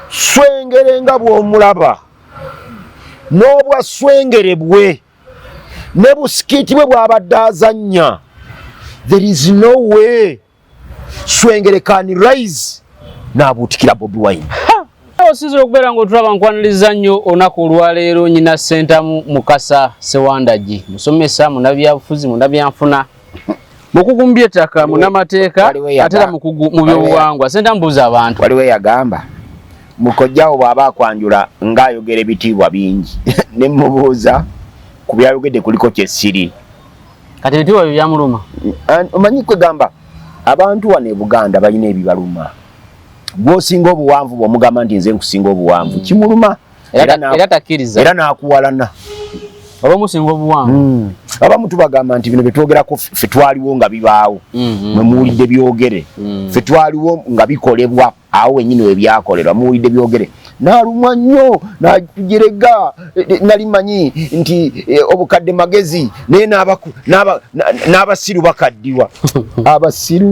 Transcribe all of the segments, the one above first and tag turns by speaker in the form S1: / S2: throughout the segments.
S1: Swengere nga bw'omulaba n'obwa swengere bwe ne bu skit bwe bw'abadde azannya, there is no way Swengere can rise n'abuutikira Bobi Wine.
S2: Osinzira okubeera ng'otulaba, nkwaniriza nnyo olunaku olwaleero. Nyina Ssentamu Mukasa Ssewandagi, musomesa, munnabyabufuzi, munnabyanfuna, mukugu mu by'ettaka, munnamateeka, ate era mukugu mu byobuwangwa. Ssentamu, buuza abantu.
S1: Waliwo eyagamba mukojjawo bw'aba akwanjula ng'ayogera ebitiibwa bingi, ne mubuuza ku byayogedde kuliko kyesiri.
S2: Kati ebitiibwa bye byamuluma.
S1: Omanyi, kwegamba abantu wano e Buganda balina ebibaluma. Gwosinga obuwanvu bw'omugamba nti nze nkusinga obuwanvu, kimuluma.
S2: Era takkiriza.
S1: Era n'akuwalana.
S2: Oba omusinga obuwanvu.
S1: Abamu tubagamba nti bino byetwogerako ffe twaliwo nga bibaawo. Mwe muwulidde byogere. Ffe twaliwo nga bikolebwa awo wenyini webyakolerwa. Muwulidde byogere, nalumwa nnyo natujerega. Nali manyi nti obukadde magezi, naye n'abasiru bakaddiwa. Abasiru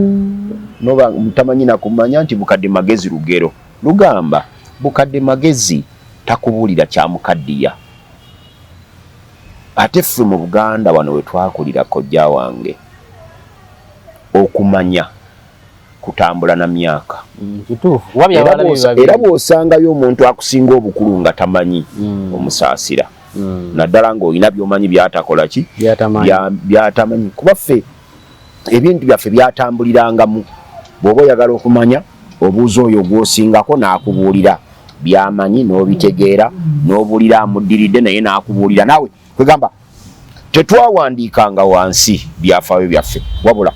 S1: noba mutamanyi nakumanya nti bukadde magezi lugero lugamba bukadde magezi takubuulira kyamukaddiya. Ate ffe mu Buganda wano we twakulira, kojja wange, okumanya kutambula na myaka.
S2: Kituufu, kuba
S1: Era
S2: byabala biba.
S1: Era bw'osangayo omuntu akusinga obukulu nga tamanyi, omusaasira, naddala ng'olina by'omanyi byatakola ki.
S2: Byatamanyi.
S1: Byatamanyi. Kuba ffe ebintu byaffe byatambulirangamu. Bw'oba oyagala okumanya, obuuza oyo gw'osingako n'akubuulira byamanyi n'obitegeera, n'obuulira amuddiridde naye n'akubuulira naawe. Kwegamba tetwawandiikanga wansi byafaayo byaffe, wabula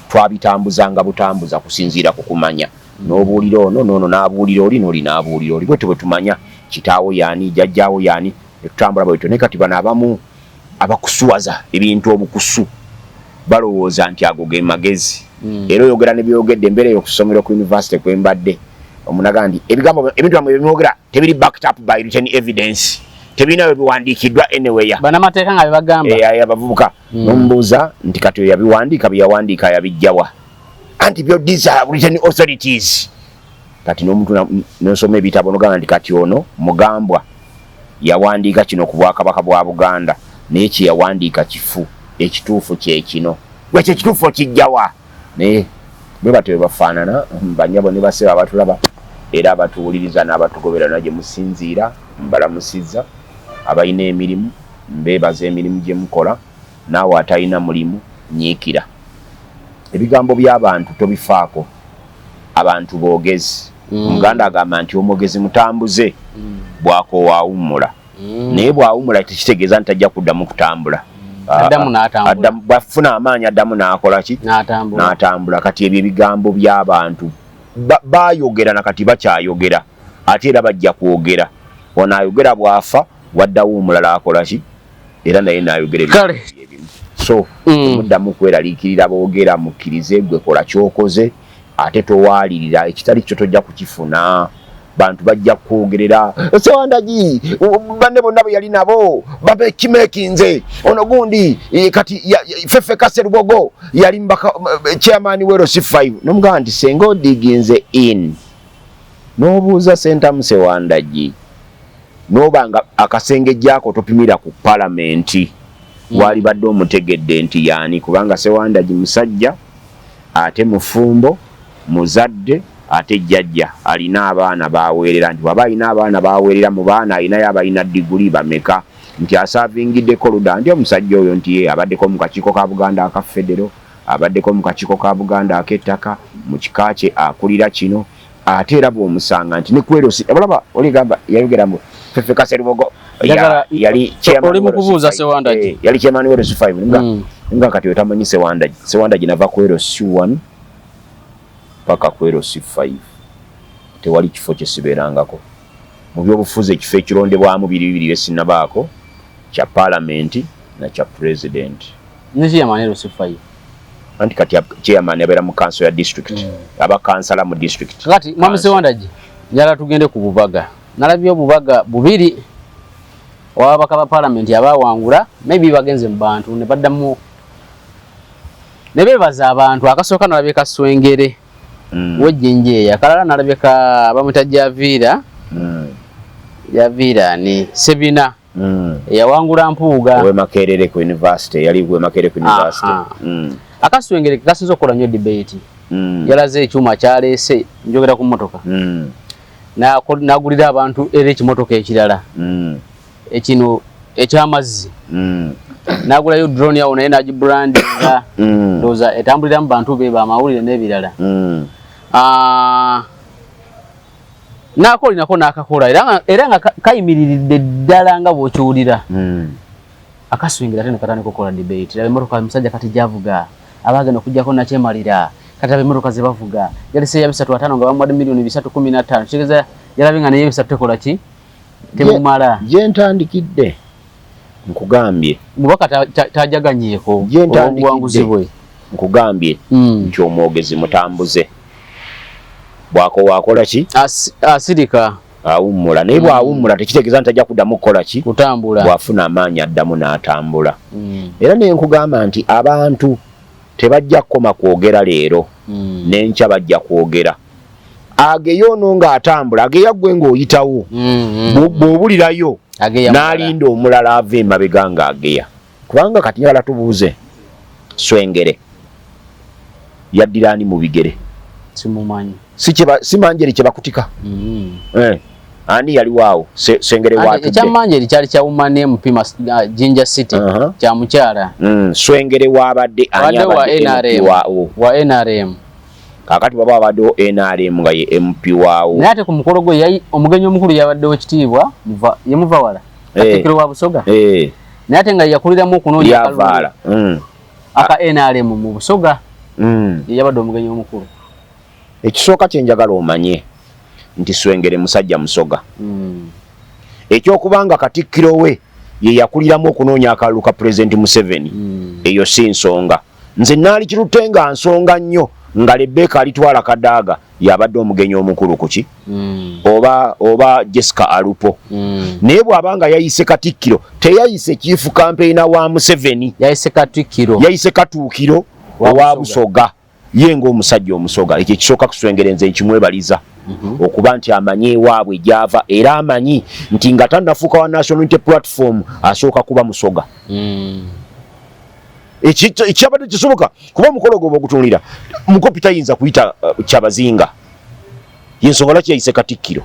S1: twabitambuzanga butambuza kusinziira ku kumanya. N'obuulira ono, n'ono n'abuulira oli, n'oli n'abuulira oli. Bwetyo bwe tumanya kitaawo yaani, jjajjaawo yaani, netutambula bwetyo. Naye kati bano abamu abakusuwaza ebintu obukusu balowooza nti ago ge magezi. Era oyogera ne byogedde embeera eyo ku ssomero, ku university kwembadde, omunaga nti ebigambo, ebintu byammwe byemwogera tebiri backed up by written evidence, tebirina bwe biwandiikiddwa anywhere.
S2: Banamateeka nga bebagamba.
S1: Abavubuka. Nomubuuza nti kati oyo yabiwandiika, byeyawandiika yabijjawa? Anti byo, these are written authorities. Kati n'omuntu nosoma ebitabo nogamba nti kati ono mugambwa yawandiika kino ku bwakabaka bwa Buganda, naye kyeyawandiika kifu, ekituufu kyekino. Gwe kyekituufu okijjawa? Naye bwe batyo bwe bafaanana. Banyabo ne basebo abatulaba era abatuwuliriza n'abatugobera na gye musinziira, mbalamusizza. Abalina emirimu, mbeebaza emirimu gye mukola. Naawe atalina mulimu, nyiikira. Ebigambo by'abantu tobifaako, abantu boogezi. Omuganda agamba nti omwogezi mutambuze, bwakoowa awummula. Naye bw'awummula tekitegeeza nti tajja kuddamu kutambula.
S2: Addamu n'atambula.
S1: Bw'afuna amaanyi addamu n'akola ki?
S2: N'atambula.
S1: N'atambula. Kati ebyo ebigambo by'abantu baayogera na kati bakyayogera, ate era bajja kwogera. Ono ayogera bw'afa, waddawo omulala akola ki? Era naye n'ayogera ebigambo ebimu. So temuddamu kweraliikirira boogera, mukkirize. Gwe kola kyokoze ate towaalirira. Ekitali kyo tojja kukifuna. Bantu bajja kwogerera Sewandagi banne bonna bwe yali nabo babekimekinze ono gundi. Kati Ffeffeka Sserubogo yali mbaka chairman we LC5, nomugamba nti senga odiginze in n'obuuza Sentamu Sewandagi, n'oba nga akasengejjaako topimira ku palamenti, walibadde omutegedde nti yaani, kubanga Sewandagi musajja ate mufumbo, muzadde, ate jjajja, alina abaana baweerera. Nti bw'aba alina abaana baweerera, mu baana alinayo abalina diguli bameka, nti asaavingiddeko luda, nti omusajja oyo nti ye abaddeko mu kakiiko ka Buganda aka federo, abaddeko mu kakiiko ka Buganda ak'ettaka, mu kika kye akulira kino. Ate era bw'omusanga nti ne kwerosi olaba oligamba yayogera mbu Ffeffeka Sserubogo yali chairman
S2: Oli mu
S1: wa
S2: kubuuza
S1: LC5.
S2: Sewandagi.
S1: Yali chairman wa LC5. Nga kati otamanyi Sewandagi. Sewandagi nava ku LC1 paka ku LC5, tewali kifo kye sibeerangako mu byobufuzi. Ekifo ekirondebwamu biri bibiri bye sinnabaako, kya paalamenti na kya president.
S2: Ne chairman LC5?
S1: Anti kati chairman abeera mu council ya district, aba kansala mu district.
S2: Kati mwami Sewandagi, njala tugende ku bubaga. Nalabye obubaga bubiri owababaka ba palamenti abawangula, maybe bagenze mu bantu ne baddamu ne beebaza abantu. Akasooka nalabye Kaswengere. Wejjinja eyo akalala nalabye ka bamuyita Javiira. Javiira ani Sebina. Eyawangula Mpuuga.
S1: Owe Makerere ku university, yali we Makerere ku university.
S2: Akaswengere kasinze okukola nnyo debate. Yalaze ekyuma kyaleese, njogera ku mmotoka. N'agulira abantu era ekimotoka ekirala. Ekino ekyamazzi. N'agulayo drone awo naye n'agibrandinga. Ndowooza etambuliramu bantu be bamawulire n'ebirala. N'akola nako n'akakola era nga kayimiriridde ddala nga bw'okiwulira. Akaswingira ate ne katandika okukola debate. Laba emmotoka omusajja kati gy'avuga, abaagenda okuggyako nakyemalira, kati laba emmotoka ze bavuga. Yalese eya 350 nga bamuwadde miliyoni 315. Kitegeeza yalabye nga naye 3 tekola ki? Temumala.
S1: Gye ntandikidde nkugambye.
S2: Mubaka tajaganyeeko olw'obuwanguzi bwe.
S1: Nkugambye nti omwogezi mutambuze. Bw'ako wakola ki?
S2: Asirika.
S1: Awummula. Naye bw'awummula tekitegeeza nti ajja kuddamu kukola ki?
S2: Kutambula.
S1: Bw'afuna amaanyi addamu n'atambula. Era ne nkugamba nti abantu tebajja kukoma kwogera leero. N'enkya bajja kwogera. Ageya ono ng'atambula, ageya ggwe ng'oyitawo. Bw'obulirayo, n'alinda omulala ava emabega ng'ageya. Kubanga kati njagala tubuuze Swengere yaddira ani mu bigere?
S2: Simumanyi.
S1: Si Manjeri kye bakutika. Ani yaliwo awo? Swengere waatudde.
S2: Ekya Manjeri kyali kya Woman MP Jinja City, kya mukyala.
S1: Swengere waabadde ani abadde MP waawo?
S2: Wa NRM.
S1: Kaakati bw'aba abaddewo NRM nga ye MP waawo.
S2: Naye ate ku mukolo gwe omugenyi omukulu yabaddewo Kitiibwa, ye Muvawala. Katikkiro wa Busoga. Naye ate nga yakuliramu okunoonya
S1: akalulu.
S2: Aka NRM mu Busoga. Ye yabadde omugenyi omukulu.
S1: Ekisooka kye njagala omanye nti Swengere musajja Musoga. Ekyokubanga katikkiro we ye yakuliramu okunoonya akalulu ka Pulezidenti Museveni. Eyo si nsonga. Nze naali kirutte nga nsonga nnyo nga Rebecca alitwala Kadaga yabadde omugenyi omukulu ku ki? Oba Jessica Alupo. Naye bw'abanga yayise katikkiro, teyayise chief campaigner wa Museveni.
S2: Yayise katikkiro.
S1: Yayise katuukiro owa Busoga. Ye ng'omusajja Omusoga, ekyo ekisooka ku Swengere nze nkimwebaliza. Okuba nti amanyi ewaabwe gy'ava era amanyi nti nga tannafuuka wa National Unity Platform asooka kuba Musoga. Ekyabadde kisoboka kuba omukolo gwe bw'ogutunuulira mukopi tayinza kuyita Kyabazinga. Y'ensonga lwaki yayise katikkiro.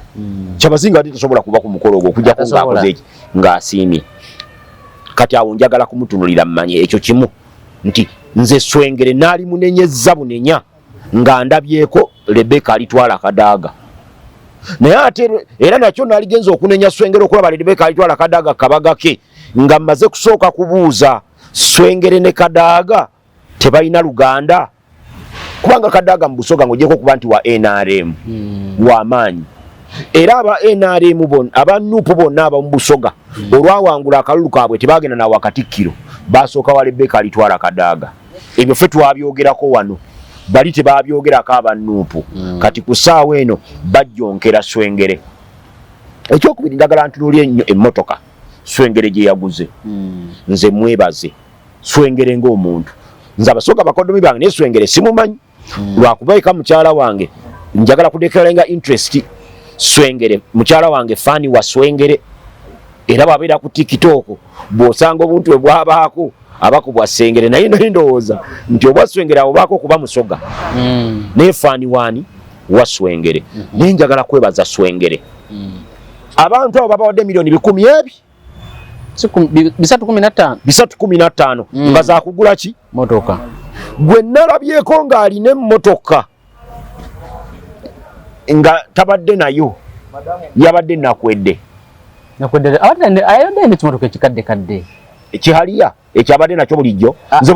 S1: Kyabazinga ate tasobola kuba ku mukolo ogwo okuggyako ng'akoze eki ng'asiimye. Kati awo njagala kumutunuulira mmanye ekyo kimu nti nze Swengere naali munenyezza bunenya nga ndabyeko Rebecca alitwala Kadaga. Naye ate era nakyo naaligenze okunenya Swengere okulaba Rebecca alitwala Kadaga kabaga ke nga mmaze kusooka kubuuza Swengere ne Kadaga tebalina luganda, kubanga Kadaga mu Busoga ng'ogyeko okuba nti wa NRM wa maanyi, era aba NRM bonna aba NUP bonna aba mu Busoga olwawangula akalulu kaabwe tebagenda na wakatikkiro, basooka wa Rebecca alitwala Kadaga. Ebyo ffe twabyogerako wano, bali tebabyogerako aba NUP. Kati ku ssaawa eno bajjonkera Swengere. Ekyokubiri njagala ntunuulire ennyo emmotoka Swengere gye yaguze. Nze mwebaze Swengere ng'omuntu. Nze Abasoga bakoddomi bange naye Swengere simumanyi. Lwakuba eka mukyala wange njagala kudeclaringa interest. Swengere mukyala wange faani wa Swengere, era bw'abeera ku TikTok bw'osanga obuntu bwe bwabaako abakubwa Sengere, naye naye ndowooza nti obwa Swengere abo baako kuba Musoga. Naye faani waani wa Swengere. Naye njagala kwebaza Swengere. Abantu abo babawadde miliyoni 100 ebi
S2: 315.
S1: 315. Nga za kugula ki?
S2: Motoka.
S1: Gwe nalabyeko ng'alina emmotoka nga tabadde nayo, yabadde Nakwedde.
S2: Nakwedde abadde ayodde n'ekimotoka ekikadde kadde.
S1: Ekihaliya ekyabadde nakyo bulijjo. Nze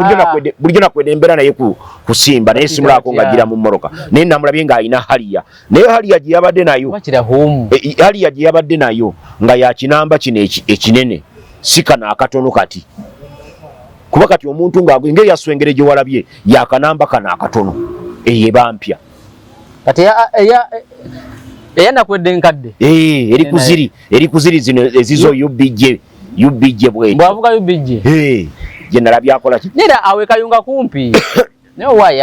S1: bulijjo Nakwedde embeera naye kusimba naye simulaako ng'agira mu mmoroka, naye namulabye ng'alina haliya, naye haliya gye yabadde nayo, haliya gye yabadde nayo nga ya kinamba kino ekinene, si kano akatono kati. Kuba kati omuntu ng'engeri ya Swengere gye walabye yakanamba kano akatono, eyo eba mpya.
S2: Kati eya Nakwedde nkadde.
S1: Eri kuziri, eri kuziri zino ezizo UBJ, UBJ bw'etyo.
S2: Bw'avuga UBJ.
S1: Gye nalabye akola ki?
S2: Nera awe Kayunga kumpi.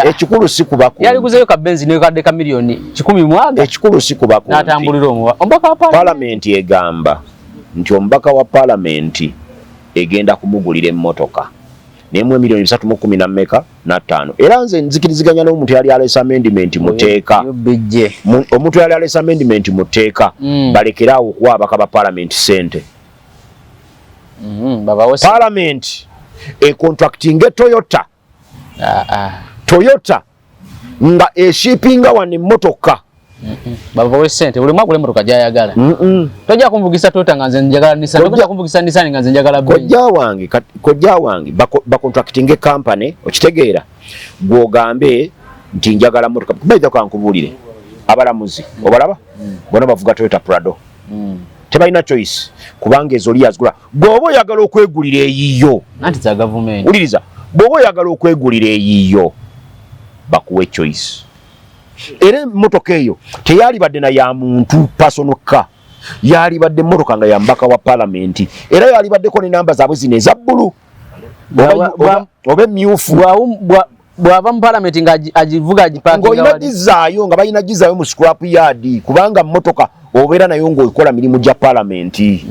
S1: Ekikulu si kuba kumpi.
S2: Yaliguzeyo ka Benz ne kadde ka miliyoni 100 mwaga.
S1: Ekikulu si kuba kumpi.
S2: N'atambulira omubaka wa
S1: Palamenti egamba nti omubaka wa palamenti egenda kumugulira emmotoka nemu emiliyoni bisatu mu kumi na mmeka na ttaano. Era nze nzikiriziganya n'omuntu yali aleese amendment mu tteeka, omuntu yali aleese amendment mu tteeka, balekere awo okuwa ababaka ba palamenti ssente. Palamenti econtractinge Toyota, Toyota nga eshipinga wano emmotoka.
S2: Babawe sente, buli mwagula emmotoka gy'ayagala. Tojja kunvugisa Toyota nga nze njagala Nissan, tojja kunvugisa Nissan nga nze njagala Benz.
S1: Kojja wange bacontractinge company, okitegeera, gw'ogambe nti njagala mmotoka. Baita kankubuulire, abalamuzi obalaba bonna bavuga Toyota Prado. Tebalina choice kubanga ezo oli yazigula. Bw'oba oyagala okwegulira eyiyo,
S2: Anti za gavumenti.
S1: Wuliriza, bw'oba oyagala okwegulira eyiyo, bakuwe choice. Era emmotoka eyo teyalibadde na ya muntu personal car, yalibadde emmotoka nga ya mubaka wa palamenti, era yalibaddeko ne namba zaabwe zino eza bbulu oba emyufu.
S2: Bw'ava mu palamenti nga agivuga agipakinga
S1: Ng'olina
S2: wali.
S1: Gizaayo nga balina gizaayo mu scrap yard, kubanga mmotoka obeera nayo ng'okola mirimu gya palamenti.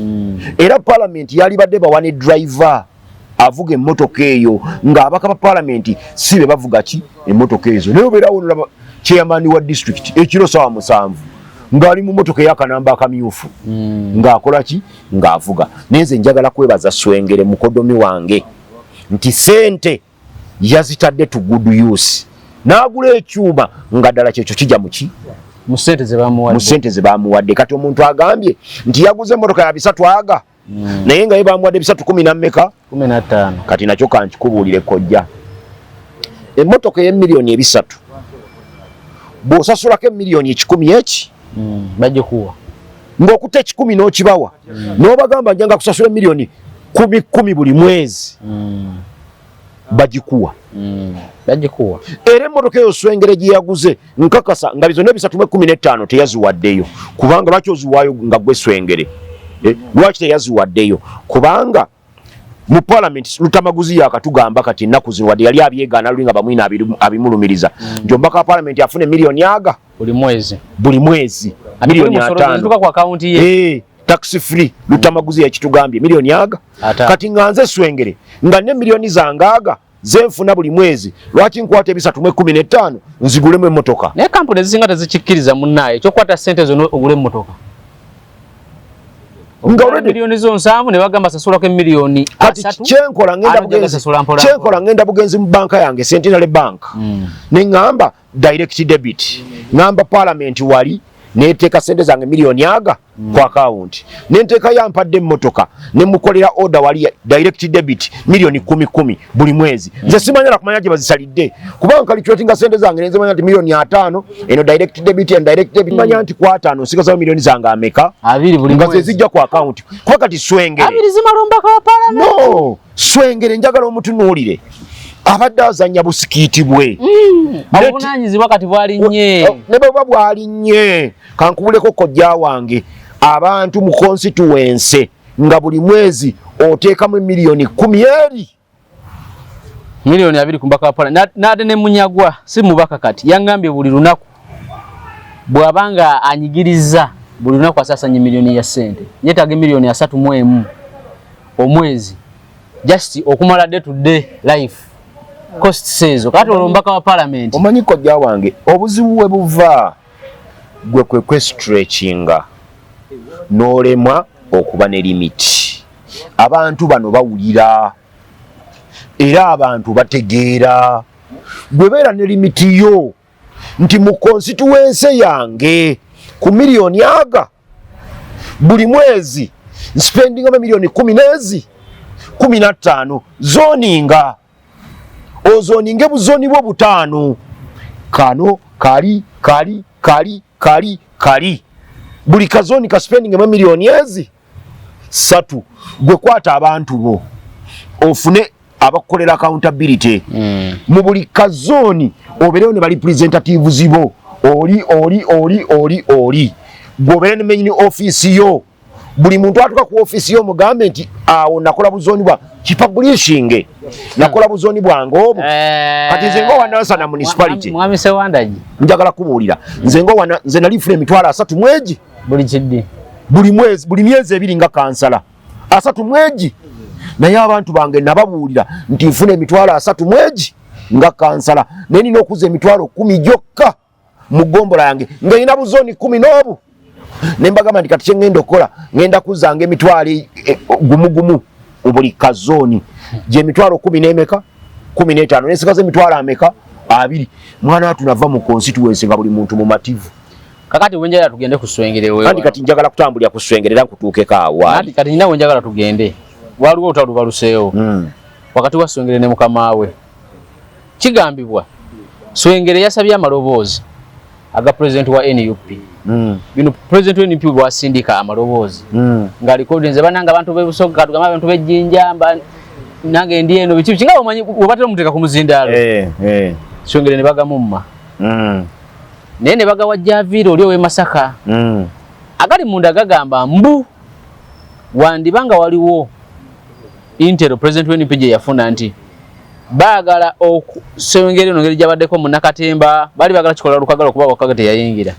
S1: Era palamenti yalibadde bawa ne driver avuga emmotoka eyo, ng'abaka ba palamenti si be bavuga ki emmotoka ezo. Naye obeerawo nolaba chairman wa district ekiro sawa 7 ng'ali mu mmotoka ey'akanamba akamyufu ng'akola ki, ng'avuga. Naye nze njagala kwebaza Swengere mukodomi wange nti sente yazitadde to good use, n'agula ekyuma nga ddala kyekyo kijja muki
S2: Mu sente ze
S1: mu
S2: bamuwadde.
S1: Sente ze bamuwadde. Kati omuntu agambye nti yaguze emmotoka ya bisatu aga, naye nga ye bamuwadde bisatu kumi na mmeka?
S2: 15.
S1: Kati nakyo kankikubuulire kojja, emmotoka ey'emiliyoni 300, bw'osasulako emiliyoni 100 eki
S2: Bagikuwa.
S1: Ng'okutta 100 n'okibawa n'obagamba njanga kusasula emiliyoni kumi kumi buli mwezi, bagikuwa.
S2: Bagikuwa.
S1: Era emmotoka eyo Swengere gye yaguze, nkakasa nga bizonna ebisatu mu ekkumi n'ettaano teyaziwaddeyo. Kubanga lwaki oziwaayo nga gwe Swengere? Lwaki teyaziwaddeyo? Kubanga mu parliament Lutamaguzi yakatugamba kati ennaku zino, wadde yali abyegaana luli nga bamwina abimulumiriza nti omubaka wa parliament afuna emiliyoni aga
S2: Buli mwezi.
S1: Buli mwezi
S2: Ate
S1: miliyoni
S2: buli musolo
S1: 50
S2: zituuka ku akawunti ye.
S1: Tax free. Lutamaguzi yakitugambye miliyoni aga.
S2: 50.
S1: Kati nga nze Swengere nga ne miliyoni zange aga zenfuna buli mwezi, lwaki nkwata ebisatu mu ekkumi n'ettaano nzigulemu emmotoka?
S2: Naye kampuni ezisinga tezikikkiriza munnaaye ekyokukwata sente zonna ogule emmotoka.
S1: Nga already
S2: Miliyoni zo 70 ne bagamba sasulako emiliyoni
S1: Kati
S2: 30.
S1: kyenkola ngenda
S2: Ate
S1: bugenzi
S2: gasasula mpola
S1: kyenkola ngenda bugenzi mu banka yange, Centenary Bank, ne ŋŋamba direct debit, ŋŋamba parliament wali neteeka sente zange miliyoni aga ku akawunti, nenteeka yampadde emmotoka, nemukolera order wali ya direct debit miliyoni kumi kumi buli mwezi. Nze simanya na kumanya gye bazisalidde, kubanga calculatinga sente zange nenzimanya nti miliyoni 50 eno direct debit and direct debit, manya nti ku 50 nsigazayo miliyoni zange ameka?
S2: 20 buli
S1: Nga
S2: mwezi.
S1: zezijja ku akawunti. Kuba kati Swengere
S2: 20 zimala omubaka wa parliament.
S1: No, Swengere njagala omutunuulire, abadde azanya busikiiti bwe.
S2: Obuvunaanyizibwa kati bwalinnye.
S1: Oh, ne bweba bwalinnye, kankubuleko kojja wange, abantu mu constituency nga buli mwezi oteekamu emiliyoni 10 eri
S2: Miliyoni 20 ku mubaka wa parliament. N'ate ne Munyagwa si mubaka kati yaŋŋambye buli lunaku bw'abanga anyigiriza, buli lunaku asaasanya miliyoni ya ssente. Yeetaaga miliyoni 31 omwezi just okumala day to day life costs ezo. Kati olwo omubaka wa parliament.
S1: Omanyi kojja wange, obuzibu we buva gwe kwe kwestretchinga n'olemwa okuba ne limit. Abantu bano bawulira era abantu bategeera. Gwe beera ne limit yo nti mu constituency yange ku miliyoni aga buli mwezi nspendingamu emiliyoni 10 nezi 15. Zoninga, ozoninge buzoni bwo butaano, kano kali kali kali kali kali, buli kazoni kaspendingemu emiliyoni ezi 3. Gwe kwata abantu bo, ofune abakukolera accountability mu buli kazooni, obeerewo ne ba representatives bo, oli oli oli oli oli, gwe obeere ne main office yo. Buli muntu atuka ku ofiisi y'omugambe nti awo nakola buzooni bwa kipublishinge, nakola buzooni bwange obwo. Kati nze nga Nansana Municipality,
S2: Mwami Sewandagi,
S1: njagala kubuulira, nze nga wana, nze nali nfuna 300,000 mwegi.
S2: Buli kiddi?
S1: Buli mwezi, buli myezi 2 nga kansala, 30 mwegi. Naye abantu bange nababuulira nti nfuna 30,000 mwegi nga kansala, naye nina okuza 10,000 gyokka mu gombola yange nga erina buzooni 10 n'obu. Ne mbagamba nti kati kyeŋŋenda okukola, ŋŋenda kuzanga emitwalo gumu gumu mu buli kazooni, gye 10,000 n'emeka, 15, nensigaza emitwalo ameka? 20. Mwana watu nava mu constituency nga buli muntu mumativu.
S2: Kakati wenjagala tugende ku Swengere wewe.
S1: Anti kati njagala kutambulira ku Swengere era nkutuukeko awo.
S2: Anti kati nina wenjagala tugende. Waliwo olutalo lubaluseewo wakati wa Swengere ne mukama we. Kigambibwa Swengere yasabye amaloboozi aga president wa NUP. Bino president wa NUP bwasindika amaloboozi nga recordings, bananga abantu b'e Busoga, katugamba abantu b'e Jjinja, nange ndi eno, biki biki, nga omanyi webatera omuteeka ku muzindaalo. Swengere ne bagamumma, naye ne bagawa Javiiro oli ow'e Masaka. Agali munda gagamba mbu wandiba nga waliwo intel president wa NUP gye yafuna nti baagala okusengera eno ngeri gyabaddeko munnakatemba, baali baagala kikola Lukagala okuba Wakaga teyayingira,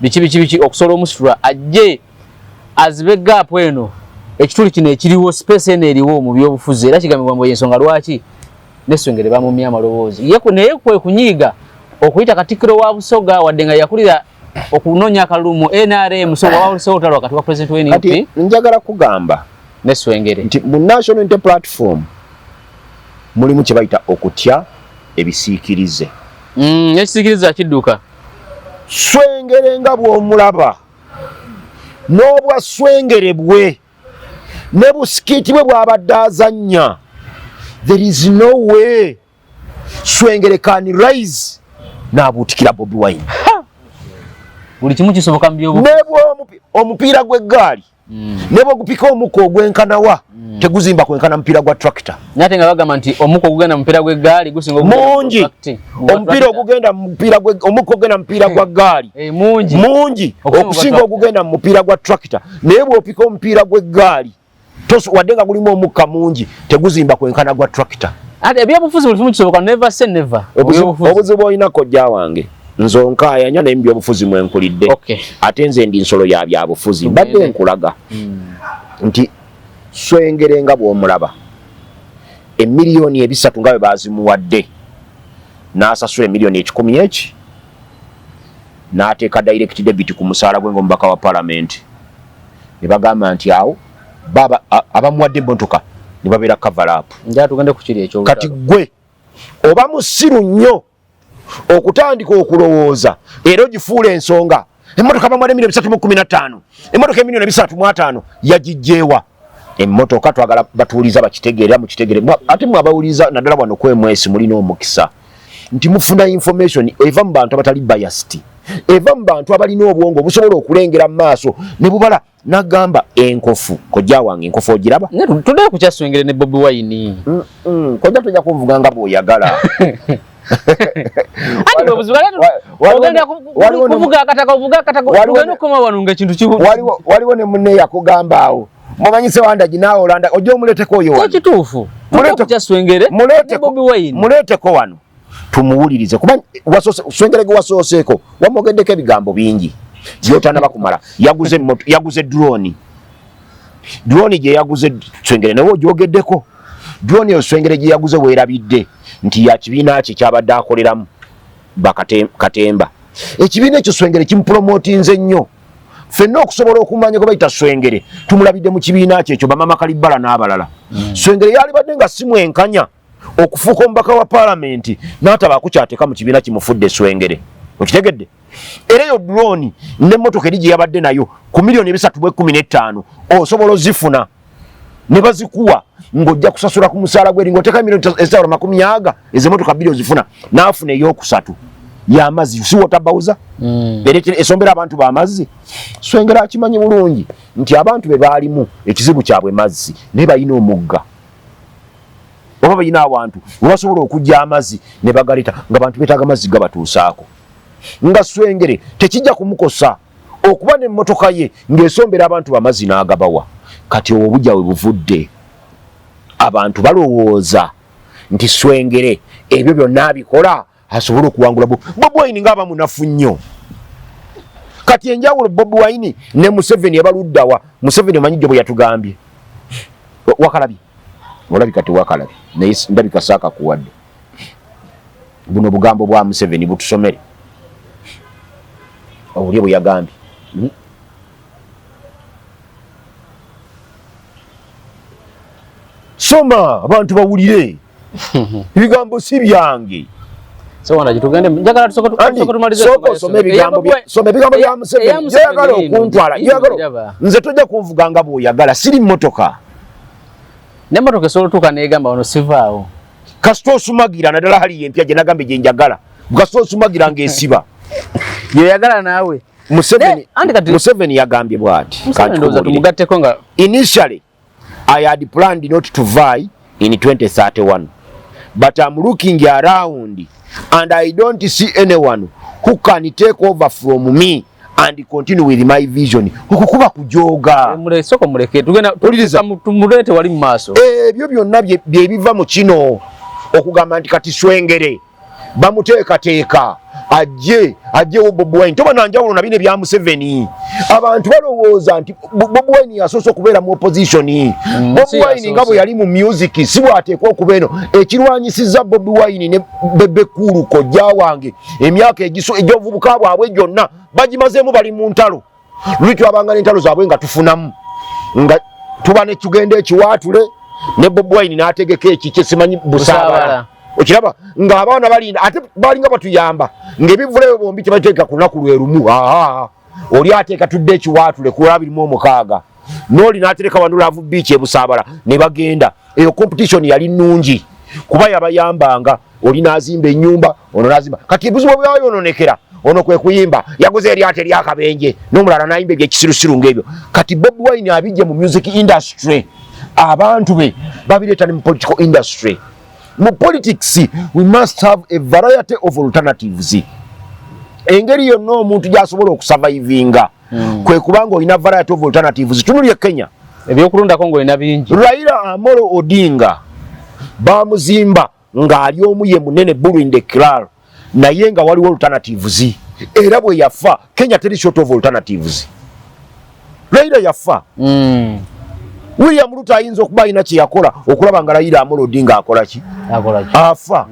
S2: biki biki biki, okusobola omusitula ajje azibe gap eno, ekituli kino ekiriwo, space eno eriwo mu byobufuzi. Era kigambibwa mbu ensonga lwaki neswengere bamumya amaloboozi naye kwe kunyiiga okuyita katikkiro wa Busoga, wadde nga yakulira okunoonya akalulu mu NRM. So wawulisewo olutalo wakati wa president wa
S1: Kati
S2: NUP
S1: njagala kugamba
S2: neswengere
S1: nti mu National Unity Platform mulimu kye bayita okutya ebisiikirize.
S2: Ekisiikirize kidduka.
S1: Swengere nga bw'omulaba n'obwa swengere bwe ne busikiiti bwe bw'abadde azannya, there is no way Swengere can rise n'abuutikira Bobi Wine.
S2: Buli kimu kisoboka mu byobufuzi.
S1: Ne omupiira gw'eggaali ne bwegupika omukka ogwenkanawa, teguzimba kwenkana mupiira gwa tractor.
S2: Naye ate nga bagamba nti omukka ogugenda mu mupiira gw'eggaali gusinga ogugenda mu
S1: Mungi.
S2: Gwa
S1: Omupiira
S2: tractor.
S1: ogugenda mu mupiira omukka ogugenda mu mupiira gwa ggaali
S2: mungi
S1: mungi
S2: okusinga
S1: okusinga
S2: ogwa
S1: ogugenda mu mupiira gwa tractor. Naye bw'opika omupiira gw'eggaali, wadde nga gulimu omukka mungi, teguzimba kwenkana gwa tractor.
S2: Ate ebyobufuzi buli kimu kisoboka, never say never.
S1: Obuzibu
S2: Ebyobufuzi.
S1: Obuzibu olina, kojja wange, nze onkaayanya, naye mu byobufuzi mwenkulidde. Ate nze ndi nsolo ya byabufuzi.
S2: Tugende.
S1: Mbadde nkulaga nti Swengere nga bw'omulaba, 3 miliyoni nga bwe bazimuwadde, n'asasula 100 000 eki, n'ateeka direct debit ku musaala gwe ng'omubaka wa palamenti, ne bagamba nti awo baba abamuwadde emmotoka ne babeera cover up.
S2: Njagala tugende ku kiri ekyolutalo.
S1: Kati gwe oba musiru nnyo okutandika okulowooza era ogifuula ensonga. Emmotoka bamuwadde 315 miliyoni, emmotoka 350 miliyoni yagijjeewa? Emmotoka twagala batuwuliza bakitegeere, mukitegeere. Ate mwe abawuliza naddala wano kwemwesi mulina omukisa nti mufuna information eva mu bantu abatali biased, eva mu bantu abalina obwongo obusobola okulengera mu maaso ne bubala. Nagamba enkofu, kojja wange, enkofu ogiraba?
S2: Naye tuddeyo ku kya Swengere ne Bobi Wine.
S1: Kojja tojja kunvuga nga bw'oyagala.
S2: Anti bwe buzibu ate ogenda kuvuga akataka, ovuga akataka, tugenda okukoma wano nga ekintu
S1: Waliwo ne munne yakugamba awo, mumanyi Sewandagi, naawe olanda ojja omuleeteko oyo wano.
S2: Kituufu. Tuddeyo ku kya Swengere ne Bobi Wine.
S1: Muleeteko wano tumuwulirize, kuba Swengere gwe wasooseeko wamwogeddeko ebigambo bingi byotanaba kumala. Yaguze yaguze drone, drone gye yaguze Swengere nawe ogyogeddeko. Drone eyo Swengere gye yaguze weerabidde nti ya kibiina kye kyabadde akoleramu Katemba. Ekibiina ekyo Swengere kimupromotinze nnyo. Ffenna okusobola okumanya gwe bayita Swengere tumulabidde mu kibiina kye ekyo, bamama Kalibbala n'abalala. Swengere yalibadde nga si mwenkanya okufuuka omubaka wa paalamenti n'atabaako kyateeka mu kibiina kimufudde Swengere, okitegedde? Era eyo drone n'emmotoka eri gye yabadde nayo ku 315 miliyoni osobola ozifuna ne bazikuwa ng'ojja kusasula ku musaala gweri ng'oteeka miliyoni ezitawula makumi aga, ezo emmotoka bbiri ozifuna. N'afuna ey'okusatu y'amazzi, si water bowser? Ereetera esombera abantu b'amazzi. Swengere akimanyi bulungi nti abantu be baalimu ekizibu kyabwe mazzi, naye balina omugga oba balina awantu webasobola okujja amazzi ne bagaleeta, nga bantu beetaaga mazzi gabatuusaako. Nga Swengere tekijja kumukosa. Okuba n'emmotoka ye ng'esombera abantu bamazzi n'agabawa. Kati obwo obujja we buvudde, abantu balowooza nti Swengere ebyo byonna abikola asobole okuwangula Bobi Wine ng'aba munafu nnyo. Kati enjawulo Bobi Wine ne Museveni ebaluddawa? Museveni omanyi jjo bwe yatugambye, wakalabye, olabika tewakalabye, naye ndabika saakakuwadde. Buno bugambo bwa Museveni butusomere obulye bwe yagambye. Soma abantu bawulire ebigambo si byange. Soma ebigambo bya Museveni. Njagala okuntwala, nze tojja kunvuga nga bw'oyagala, siri mmotoka.
S2: N'emmotoka esobola otuuka n'egamba wano sivaawo.
S1: Kasita osumagira, naddala hali empya gye nagambye gye njagala, kasita osumagira ng'esiba.
S2: Yoyagala naawe.
S1: Museveni yagambye bw'ati. Initially I had planned not to vie in 2031, but I'm looking around and I don't see anyone who can take over from me and continue with my vision. Okukuba kujoga.
S2: Soko muleke tugenda tumulete wali mu maaso.
S1: Ebyo byonna bye biva mu kino okugamba nti kati Swengere bamuteekateeka ajje ajjewo Bobi Wine. Toba na njawulo na bino ebya Museveni. Abantu balowooza nti Bobi Wine yasoose okubeera mu opposition. Bobi Wine nga bwe yali mu music si bw'ateekwa okuba eno. Ekirwanyisizza Bobi Wine ne Bebe Cool kojja wange emyaka egy'obuvubuka bwabwe gyonna bagimazeemu bali mu ntalo. Luli twabanga n'entalo zaabwe nga tufunamu, nga tuba ne tugenda ekiwaatule ne Bobi Wine n'ategeka ekikye simanyi Busaabala. Okiraba ng'abaana balinda, ate balinga batuyamba ng'ebivvulu ebyo bombi tebateeka ku lunaku lwe lumu. Oli ateeka tudde ekiwaatule ku 26, n'oli n'atereka wano Love Beach e Busaabala ne bagenda. Eyo competition yali nnungi kuba yabayambanga, oli n'azimba ennyumba, ono n'azimba. Kati ebuzibu bwayononekera ono kwe kuyimba, yaguze eryato eryakabenje, n'omulala n'ayimba ebyekisirusiru ng'ebyo. Kati Bobi Wine abijje mu music industry, abantu be babireeta ne mu political industry. Mu politics we must have a variety of alternatives. Engeri yonna omuntu gy'asobola okusurvivinga kwe kubanga olina variety of alternatives. Tunulye Kenya,
S2: ebyokulundako ng'olina bingi.
S1: Raila Amolo Odinga bamuzimba ng'ali omu ye munene bull in the kraal, naye nga waliwo alternatives. Era bwe yafa Kenya teri short of alternatives. Raila yafa. William Ruto ayinza okuba alina kye yakola okulaba nga Raila Amolo Odinga akola ki? Afa.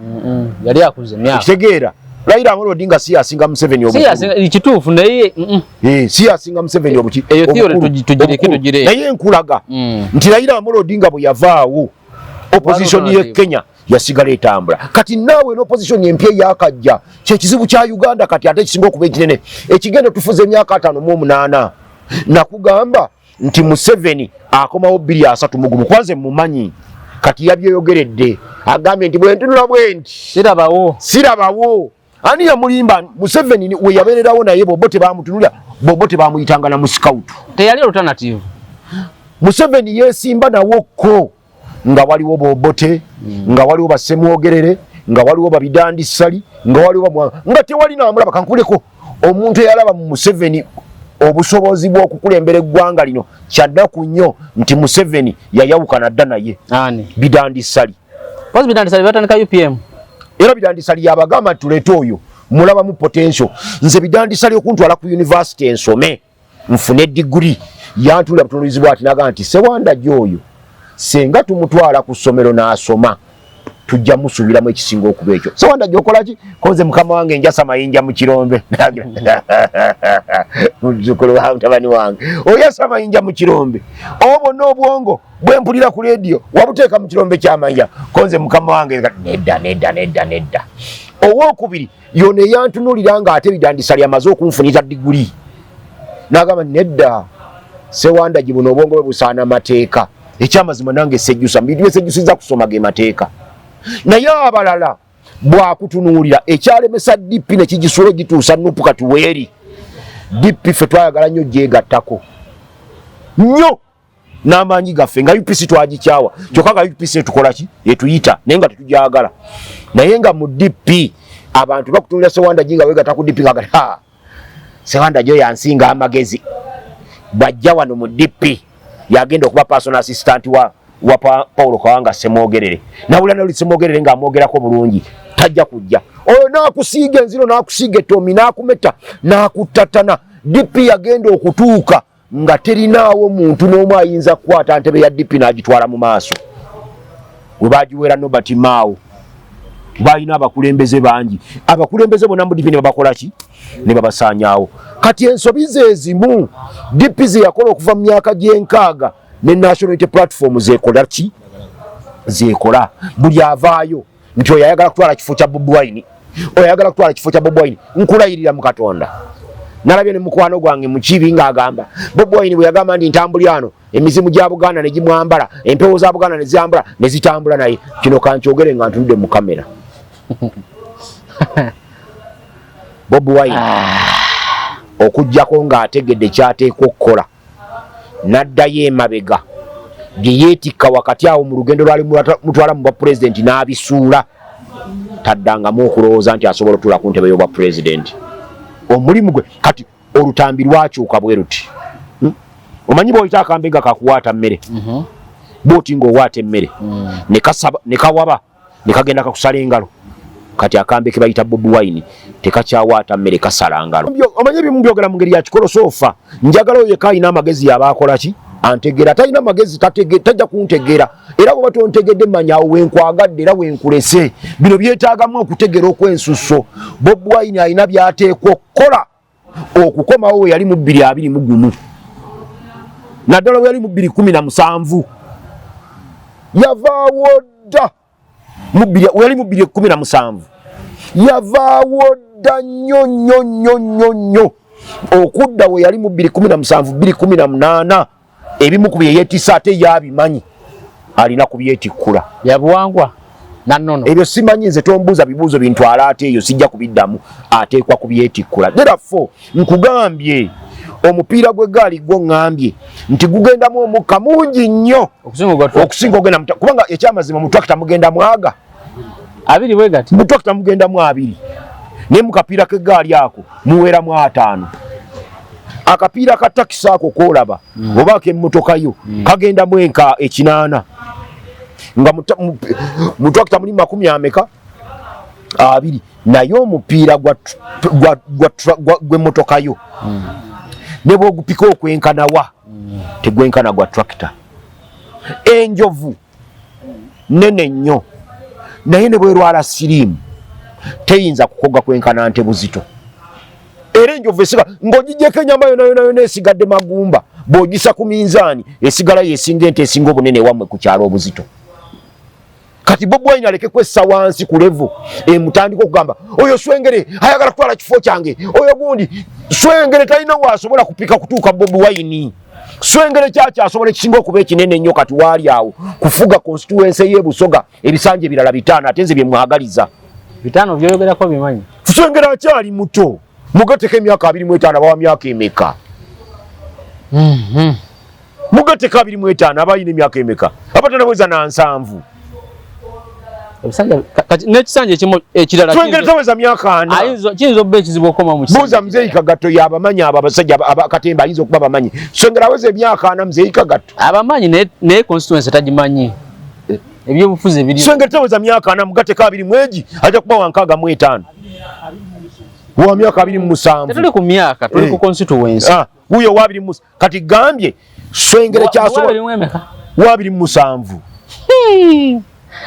S2: Yali akuze emyaka.
S1: Okitegeera? Raila Amolo Odinga si yasinga Museveni obukulu.
S2: Kituufu naye.
S1: Si yasinga Museveni obuki.
S2: Eyo theory tugireke tugire.
S1: Naye nkulaga nti Raila Amolo Odinga bwe yavaawo opposition ye Kenya yasigala etambula. Kati naawe n'opposition empya eyakajja, kyekizibu kya Uganda kati ate ekisinga okuba ekinene ekigenda tufuza emyaka 58. Nakugamba nti Museveni akomawo 2031, kwanze mumanyi kati yabyeyogeredde, agambye nti bwentunula bwe nti
S2: sirabawo,
S1: sirabawo. Ani yamulimba? Museveni we yabeererawo naye bobo tebamutunulira, bobo tebamuyitanga na mu scout,
S2: teyali alternative.
S1: Museveni yeesimba nawo ko nga waliwo Bobote, nga waliwo Basemwogerere, nga waliwo Babidandi Ssali, nga waliwo nga tewali namulaba. Kankuleko omuntu eyalaba mu Museveni obusobozi bw'okukulembera eggwanga lino, kyaddaku nnyo nti Museveni yayawukana dda naye. Bidandi Ssali.
S2: Bidandi Ssali batandika UPM.
S1: Era Bidandi Ssali yabagamba nti tuleete oyo mulabamu potential. Nze Bidandi Ssali okuntwala ku university ensome nfune diguri, yantulira butunulizi bwati n'agamba nti Sewanda gy'oyo senga tumutwala ku ssomero n'asoma tujja musuubiramu ekisinga okuba ekyo. Sewanda gy'okola ki? Koze mukama wange njasa mayinja mu kirombe. Muzzukulu wa mutabani wange oyasa mayinja mu kirombe, obwo n'obwongo bwe mpulira ku leediyo wabuteeka mu kirombe ky'amayinja. Konze mukama wange nedda nedda nedda nedda. Owookubiri yono eyantunuulira ng'ate Bidandi Ssali amaze okunfunira diguli, n'agamba nedda Sewanda gibuno obwongo bwe busaana mateeka. Ekyamazima nange sejjusa mu bintu byesejjusiza kusoma ge mateeka, naye abalala bwakutunuulira ekyalemesa DP ne kigisula gituusa NUP kati weeri. DP ffe twayagala nnyo gyegattako nnyo n'amaanyi gaffe nga UPC twagikyawa, kyokka nga UPC etukola ki, etuyita naye nga tetujagala. Naye nga mu DP abantu bakutunulira Sewanda jinga wegatta ku DP nga ha Sewanda jo yansinga amagezi, bwajja wano mu DP yagenda okuba personal assistant wa Paulo Kawanga Ssemwogerere, nawulira noli Ssemwogerere ng'amwogerako bulungi, tajja kujja oyo n'akusiiga enziro n'akusiiga etoomi n'akumeta n'akuttatana. DP yagenda okutuuka nga terinaawo muntu n'omu ayinza kukwata ntebe ya DP n'agitwala mu maaso. We bagiwera Norbert Mao, balina abakulembeze bangi, abakulembeze bonna mu DP ne babakola ki? Ne babasaanyaawo. Kati ensobi ze ezimu DP ze yakola okuva mu myaka gy'enkaaga ne National Unity Platform zekola ki? Zekola. Buli avaayo nti oyo ayagala kutwala kifo kya Bobi Wine, oyo ayagala kutwala kifo kya Bobi Wine, nkulayirira mu Katonda. Nalabye ne mukwano gwange Mukibi ng'agamba Bobi Wine bwe yagamba nti ntambulyano emizimu gya Buganda ne gimwambala, empewo za Buganda ne zambula ne zitambula naye. Kino kankyogere nga ntunudde mu kamera. Bobi Wine okuggyako ng'ategedde ky'ateekwa okukola n'addayo emabega bye yeetikka wakati awo mu lugendo lwali mutwala mu bwa pulezidenti n'abisuula, taddangamu okulowooza nti asobola otuula ku ntebe y'obwa pulezidenti. Omulimu gwe kati olutambi lwakyuka bwe luti. Omanyi bw'oyita akambe nga kakuwaata mmere, bw'oti ng'owaata emmere ne kawaba ne kagenda kakusala engalo. Kati akambe ke bayita Bobi Wine tekakyawaata mmere, kasala ngalo. Omanyi ebimu byogera mu ngeri ya kikolosoofa. Njagala oyo yekka alina amagezi yaba akola ki? Antegeera. Talina magezi tajja kuntegeera. Era bw'oba tontegedde manya awo wenkwagadde era wenkulese. Bino byetaagamu okutegeera okw'ensusso. Bobi Wine alina by'ateekwa okukola okukomawo we yali mu 2021, naddala we yali mu 2017. Yavaawo dda we yali mu 2017, yavaawo dda nnyo nnyo nnyo nnyo nnyo. Okudda we yali mu 2017, 2018, ebimu ku bye yeetisse ate yabimanyi alina kubyetikkula.
S2: Byabuwangwa nannono.
S1: Ebyo simanyi nze, tombuuza bibuuzo bintwala ate eyo sijja kubiddamu. Ateekwa kubyetikkula. Therefore nkugambye omupiira gw'eggaali gwo ŋŋambye nti gugendamu omukka mungi nnyo okusinga ogenda, kubanga ekyamazima mu twakita mugenda mwaga
S2: abiri bwe gati,
S1: mu twakita mugendamu abiri, naye mu kapiira k'eggaali ako muweramu 50. Akapiira ka takisi ako koolaba oba ak'emmotoka yo kagendamu enka 80, nga mu twakita mulimu makumi ameka? 20. Naye omupiira gw'emmotoka yo ne bw'ogupika okwenkanawa tegwenkana gwa tractor. Enjovu nene nnyo, naye ne bwerwala siriimu teyinza kukoga kwenkana nte buzito. Era enjovu esiga ng'ogigyeko ennyama yona yona yona esigadde magumba, bw'ogisa ku minzaani esigala yesinga ente esinga obunene ewammwe ku kyalo obuzito. Kati Bobi Wine aleke kwessa wansi ku level emutandika okugamba oyo Swengere ayagala kutwala kifo kyange, oyo gundi. Swengere talina waasobola kupika kutuuka Bobi Wine. Swengere kyakyasobola ekisinga okuba ekinene ennyo kati waali awo kufuga constituency y'e Busoga ebisanja ebirala 5, ate nze bye mwagaliza.
S2: 5 byoyogerako bimanyi.
S1: Swengere akyali muto, mugateko emyaka 25 abawa myaka emeka? Mugateko 25 aba alina emyaka emeka? Aba tanaweza na 70.
S2: N'ekisanja ekimu ekirala
S1: Swengere taweza myaka 40.
S2: Kiyinza okuba ekizibu okukoma mu kisanja.
S1: Buuza Muzeeyi Kagatto y'abamanyi abo abasajja abakatemba ayinza okuba bamanyi. Swengere aweza emyaka 40 Muzeeyi Kagatto.
S2: Abamanyi naye constituency tagimanyi. Ebyobufuzi ebiri.
S1: Swengere taweza myaka 40, mugateko abiri mwegi ajja kuba wa 65. Wa myaka 27.
S2: Tetuli ku myaka, tuli ku constituency.
S1: Wuyo wa 27. Kati gambye Swengere kyasobola wa 27.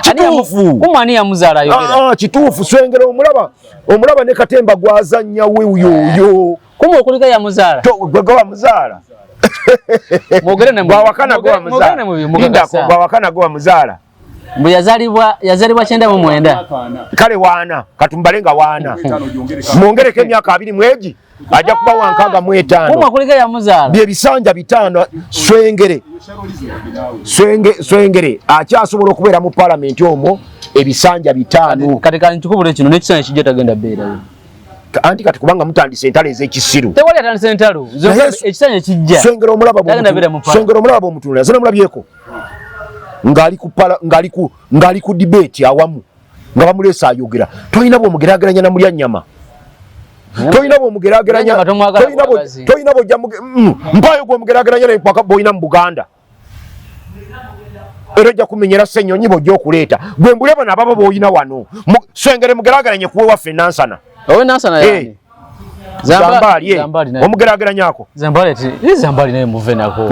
S1: Kituufu.
S2: Kumani yamuzaala ayogera.
S1: Kituufu. Swengere omulaba, omulaba ne katemba gwazannya we uyoyo.
S2: Kumwe okulika yamuzaala.
S1: Gwe gwe wamuzaala.
S2: Mwogere ne
S1: Gwawakana gwe wamuzaala. Lindako gwawakana gwe wamuzaala.
S2: Mbu yazaalibwa 99.
S1: Kale waana, katumbale nga waana. Mwongereko emyaka abiri mwegi ajja kuba wa 65.
S2: Kumwe okulika yamuzaala.
S1: Bye bisanja 5 Swengere. Swengere akyasobola okubeera mu palamenti omwo ebisanja 5.
S2: Kati kantukubule kino n'ekisanja kijja tagenda beerayo.
S1: Anti kati kubanga mutandise entalo ez'ekisiru.
S2: Tewali atandise entalo. Ekisanja kijja.
S1: Swengere omulaba bw'omutunula. Swengere omulaba bw'omutunula. Nze namulabyeko. Ng'ali ku debate awamu nga bamuleese ayogera. Tolina bw'omugeraageranya na mulya nnyama. Tolina bwomugerageranya, tolina bwojja mpaayo gwomugeraageranya naye bwolina mu Buganda, era ojja kumenyera Ssenyonyi bwojja okuleeta gwe mbule bano ababa bwolina wano. Swengere mugerageranye kuwe waffe Nansana.
S2: Owe Nansana yani
S1: Zambaali omugerageranyako.
S2: Zambaali naye muve nako.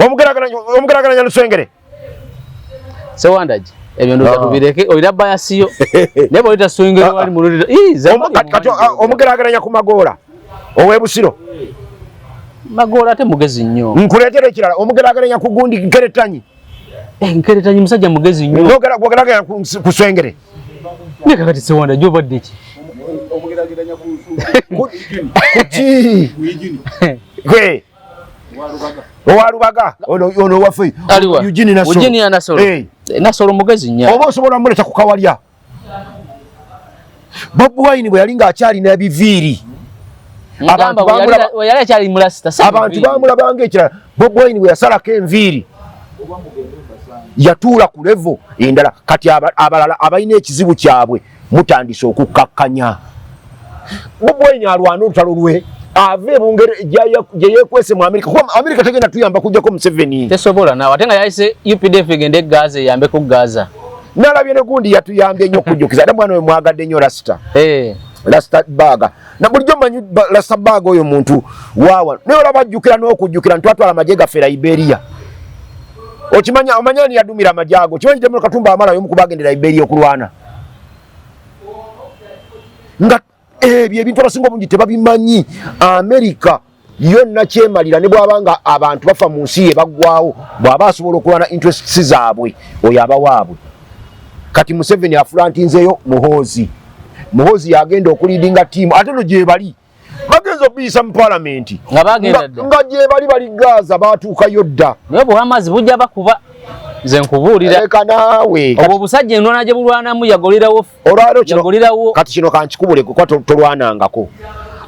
S1: Omugerageranya Luswengere.
S2: Sewandaji ebyo ndoza tubireke, olina bayasiyo naye bwoleta Swengere wali mululira.
S1: Kati omugerageranya ku Magoola ow'e Busiro.
S2: Magoola ate mugezi nnyo.
S1: Nkuleetera ekirala, omugerageranya ku gundi Nkeretanyi.
S2: Nkeretanyi musajja mugezi nnyo.
S1: Ogerageranya ku Swengere.
S2: Naye kakati Sewanda gyobadde ki?
S1: Kuki gwe owalubaga ono waffe
S2: Eugene Nasolo. Nasolo mugezi nnyo.
S1: Oba osobola muleta ku Kawalya. Bobi Wine bwe yali ng'akyalina ebiviiri,
S2: abantu
S1: bamulabanga ekirala. Bobi Wine bwe yasalako enviiri yatuula ku level endala. Kati abalala abalina ekizibu kyabwe mutandise okukkakkanya. Bobi Wine alwana olutalo lwe, ave ebungere gye yeekwese mu Amerika, kuba Amerika tegenda tuyamba kujjako Museveni.
S2: Tesobola naawe, ate nga yayise UPDF egende Gaza eyambeko Gaza.
S1: Nalabye ne gundi yatuyambye nnyo okujjukiza ate mwana we mwagadde nnyo Rasita. Rasita Baga na bulijjo manyi Rasita Baga oyo muntu waawa, naye olaba ajjukira n'okujjukira ntwatwala amagye gaffe Liberia. Okimanya, omanya ani yadumira amagye ago? Kimanyi General Katumba Wamala y'omu ku bagendera Liberia okulwana. Nga ebyo ebintu abasinga obungi tebabimanyi. Amerika yo nakyemalira ne bw'aba nga abantu bafa mu nsi ye baggwawo, bw'aba asobola okulwana interests zaabwe oyo aba waabwe. Kati Museveni afulantinzeyo Muhoozi. Muhoozi yagenda okuleadinga tiimu, ate no gyebali bagenza okubiyisa mu palamenti
S2: nga bagenda dda.
S1: Nga gyebali bali Gaza, batuukayo dda.
S2: Naye obuhamazi bujja bakuba, nze nkubuulira.
S1: Leka naawe.
S2: Obwo obusajja endwana gye bulwanamu yagolerawo.
S1: Olwaleero kino
S2: yagolerawo.
S1: Kati kino kankikubule kuba tolwanangako.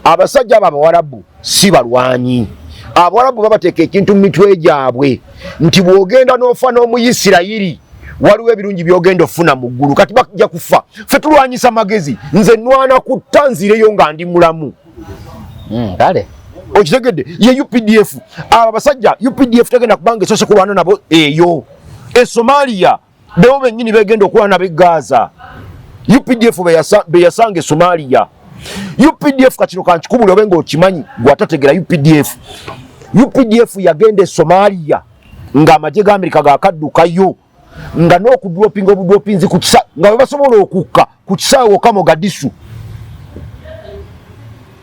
S1: Abasajja abo Abawarabu si balwanyi. Abawarabu babateeka ekintu mu mitwe gyabwe nti bw'ogenda n'ofa n'Omuyisirayiri waliwo ebirungi by'ogenda ofuna mu ggulu. Kati bajja kufa, ffe tulwanyisa magezi. Nze nwana kutta nzireyo nga ndi mulamu.
S2: Kale.
S1: Okitegedde? Ye UPDF, abo abasajja UPDF tegenda kubanga esoose kulwana nabo eyo e Somalia, bebo bennyini begenda okulwana nabo e Gaza. UPDF beyasanga e Somalia. UPDF kakino kankikubula obe ng'okimanyi gwatategera UPDF. UPDF yagenda e Somalia ng'amagye ga Amerika gakaddukayo, nga n'okudropinga obudropinzi ku kisa nga bwe basobola okukka ku kisaawe wokka Mogadishu,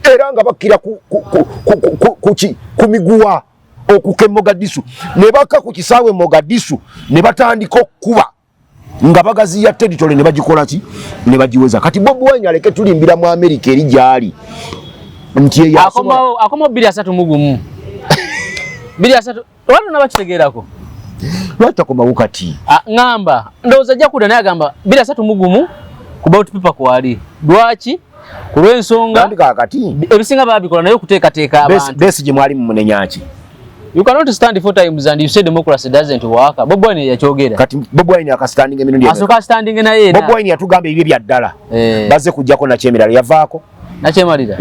S1: era nga bakkira ku miguwa okukka e Mogadishu, ne bakka ku kisaawe Mogadishu ne batandika okkuba nga bagaziya territory ne bagikola ki ne bagiweza. Kati Bobi Wine aleke tulimbira mu Amerika eri gyali nti eyo
S2: akomawo, akomawo 231, 230 oba tonabakitegeerako.
S1: Lwaki takomawo kati?
S2: Ah, ŋŋamba ndowooza ajja kudda, naye agamba 231 ku ballot paper kwali. Lwaki? Ku lw'ensonga
S1: Nandika kakati
S2: ebisinga babikola naye okuteekateeka abantu.
S1: Besigye mwali mumunenya ki?
S2: You cannot stand four times and you say democracy doesn't work. Bobi Wine yakyogera.
S1: Kati Bobi Wine akastandinga emirundi emeka?
S2: Asooka standing naye
S1: Bobi Wine yatugamba ebibye bya ddala. Bazze kujjako nakyemirala yavaako.
S2: Nakyemalira.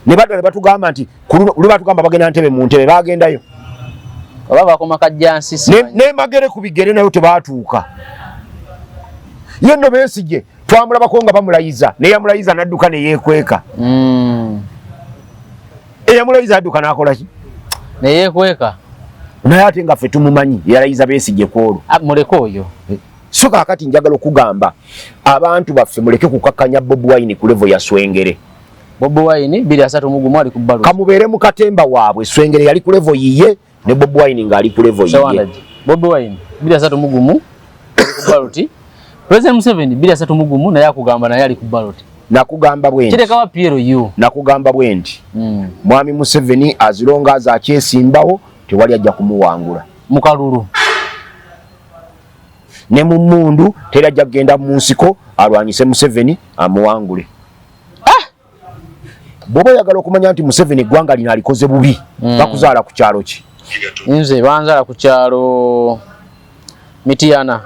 S1: Ne badda ne batugamba nti lwe batugamba bagenda ntebe mu ntebe bagendayo.
S2: Oba bakoma kajjansi
S1: simanyi. Ne Magere ku bigere nayo tebaatuuka. Ye nno Besigye twamulabako nga bamulayiza, naye yamulayiza n'adduka ne yeekweka. Eyamulayiza adduka n'akola ki?
S2: Ne yeekweka.
S1: Naye ate nga ffe tumumanyi yalayiza Besigye ku olwo.
S2: Ah, muleke oyo.
S1: So kaakati njagala okugamba abantu baffe muleke kukakkanya Bobi Wine ku level ya Swengere.
S2: Bobi Wine 231 ali ku ballot.
S1: Kamubeere mu katemba waabwe, Swengere yali ku level yiye ne Bobi Wine ng'ali ku level yiye.
S2: Sewandagi. Bobi Wine 231 ali ku ballot. President Museveni 231 naye akugamba naye ali ku ballot.
S1: Nakugamba bwe nti.
S2: Kirekawa PLU.
S1: Nakugamba bwe nti. Mwami Museveni azironga azakyesimbawo tewali ajja kumuwangula.
S2: Mu kalulu.
S1: Ne mu mmundu teri ajja kugenda mu nsiko alwanyise Museveni amuwangule. Bw'oba oyagala okumanya nti Museveni eggwanga lino alikoze bubi, bakuzaala ku kyalo ki?
S2: Nze banzaala ku kyalo Mitiyana.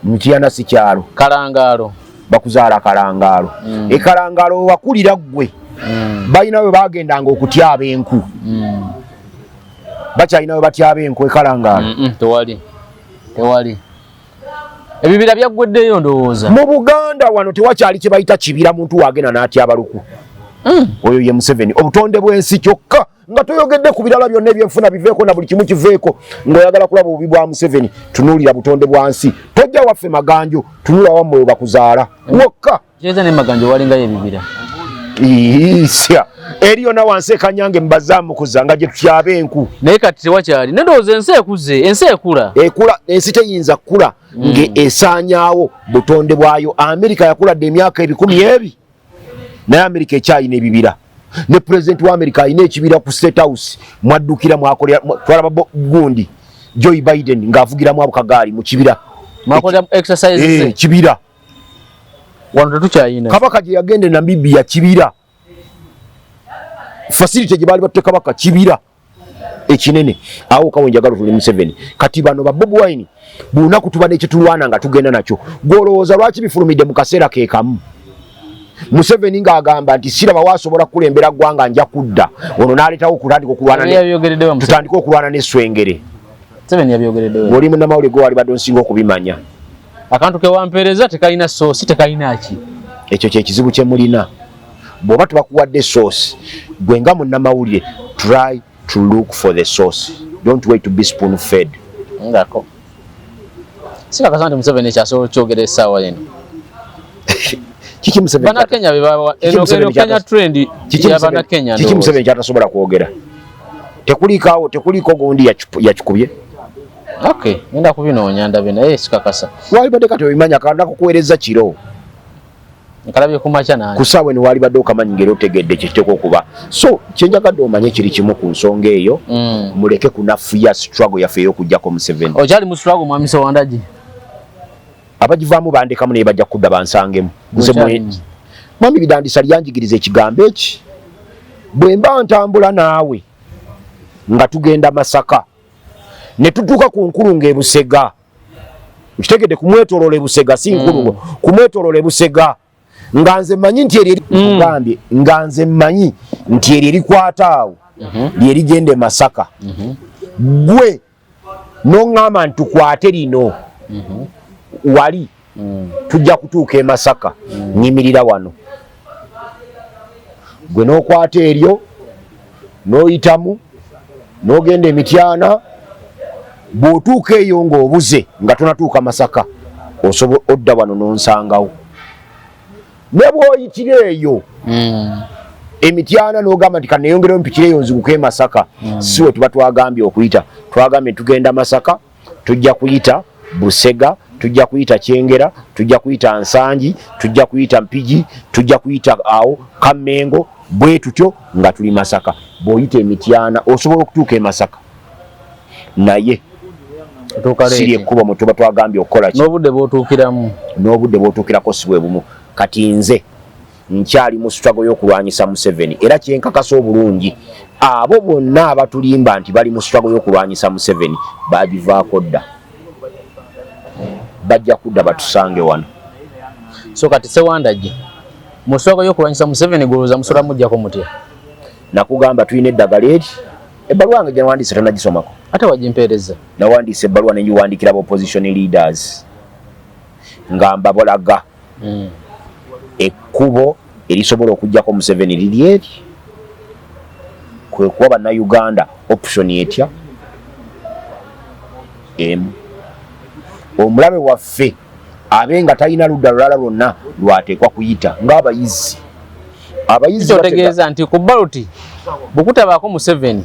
S1: Mitiyana si kyalo.
S2: Kalangaalo.
S1: Bakuzaala Kalangaalo. E Kalangaalo we wakulira ggwe. Balina we bagendanga okutyaba enku. Bakyalina we batyaba enku ekalangaala?
S2: Tewali, tewali. Ebibira byaggweddeyo ndowooza.
S1: Mu Buganda wano tewakyali kye bayita kibira, muntu wagenda n'atyaba luku. Oyo ye Museveni. Obutonde bw'ensi kyokka, nga toyogedde ku birala byonna, ebyenfuna biveeko na buli kimu kiveeko, ng'oyagala kulaba obubi bwa Museveni, tunuulira butonde bwa nsi. Tojja waffe Maganjo, tunula wammwe we bakuzaala wokka.
S2: Kitegeeza ne Maganjo walingayo ebibira?
S1: Isya eri yonna wansi ekanyange mubazaamukuza nga gye tutyaba enku.
S2: Naye kati tewakyali. Nendowooza ensi ekuze, ensi ekula.
S1: Ekula? Ensi teyinza kukula nge esaanyaawo butonde bwayo. Amerika yakula dde emyaka 1000 ebi, naye Amerika ekyalina ebibira, ne pulezidenti wa Amerika alina ekibira ku State House mwaddukira mwakolera. Twalaba gundi Joe Biden ng'avugiramu abo kagaali mu kibira.
S2: Mwakolera exercise?
S1: Eh, kibira.
S2: Wano tetukyayina.
S1: Kabaka gye yagenda e Namibia kibira, facility gye baali batte kabaka kibira ekinene. Awo kawe njagala tuli Museveni. Kati bano ba Bobi Wine bulunaku tuba nekyetulwana nga tugenda nakyo. Gwolowooza lwaki bifulumidde mu kaseera ke kamu, Museveni ng'agamba nti siraba wasobola kukulembera ggwanga, nja kudda, ono n'aleetawo okutandika okulwana
S2: Yabyogereddewo Museveni.
S1: Tutandike okulwana n'esswengere?
S2: Museveni yabyogereddewo.
S1: Oli munnamawulire, gwe walibadde onsinga okubimanya.
S2: Akantu kewampeereza tekalina source, tekalina ki.
S1: Ekyo kyekizibu kye mulina. Bw'oba tubakuwadde source, gwe nga munnamawulire, try to look for the source, don't wait to be spoon fed.
S2: Ngako sikakasa nti Museveni ekyasobola okyogera essaawa eno.
S1: Kiki Museveni
S2: Bannakenya bebawa
S1: Kiki
S2: eno
S1: Museveni
S2: eno Kenya trend
S1: Kiki
S2: ya bannakenya.
S1: Kiki Museveni kyatasobola kwogera? Tekuliikaawo, tekuliiko gundi yakikubye.
S2: Okay, ngenda kubinoonya ndabe, naye sikakasa.
S1: Walibadde kati obimanya, kanda kukuweereza kiro.
S2: Nkalabye ku makya nange.
S1: Ku ssaawa eno walibadde okamanyi ngeri otegedde kyekiteekwa okuba. So kyenjagadde omanye kiri kimu ku nsonga eyo. Muleke kunafuya struggle yaffe ey'okuggyako Museveni.
S2: Okyali mu struggle, mwami Sewandagi?
S1: Abagivaamu bandekamu, naye bajja kudda bansangemu. Nze
S2: Okyali
S1: mwami Bidandisa lyanjigiriza ekigambo eki: bwe mba ntambula naawe nga tugenda Masaka ne tutuuka ku nkulungo ebusega, nkitegedde, kumwetoloola ebusega, si nkulungo, kumwetoloola ebusega, nga nze mmanyi nti eryo kugambye, nga nze mmanyi nti eryo erikwata awo lyerigenda e Masaka, gwe noŋŋamba nti tukwate lino wali, tujja kutuuka e Masaka, nyimirira wano, gwe n'okwata eryo n'oyitamu n'ogenda Emityana. Bw'otuuka eyo ng'obuze nga tonatuuka Masaka, osobola odda wano n'onsangawo. Ne bw'oyitira eyo Emityana n'ogamba nti kaneyongereyo mpitire eyo nziguke e Masaka, si we tuba twagambye okuyita. Twagambye tugenda Masaka, tujja kuyita Busega, tujja kuyita Kyengera, tujja kuyita Nsangi, tujja kuyita Mpigi, tujja kuyita awo Kammengo, bwe tutyo nga tuli Masaka. Bw'oyita Emityana osobola okutuuka e Masaka, naye
S2: Otuuka
S1: siri
S2: late.
S1: Ekkubo mwe tuba twagambye okukola ki?
S2: N'obudde bw'otuukiramu.
S1: N'obudde bw'otuukirako si bwe bumu. Kati nze nkyali mu struggle y'okulwanyisa Museveni, era kyenkakasa obulungi, abo bonna abatulimba nti bali mu struggle y'okulwanyisa Museveni bagivaako dda, bajja kudda batusange wano.
S2: So kati Sewandagi, mu struggle y'okulwanyisa Museveni, golowooza musobola mujjako mutya?
S1: Nakugamba tulina eddagala eri. Ebbaluwa yange gyenawandiise tonagisomako?
S2: Ate wagimpeereza.
S1: Nawandiise ebbaluwa nengiwandikira ba opposition leaders nga mbabolaga ekkubo erisobola okugjako Museveni liri eri, kwe kuwa Bannayuganda option etya emu, omulabe waffe abe nga talina ludda lulala lwonna lwateekwa kuyita ng'abayizi abayizi
S2: Kyotegeeza nti ku ballot bwekutabaako Museveni,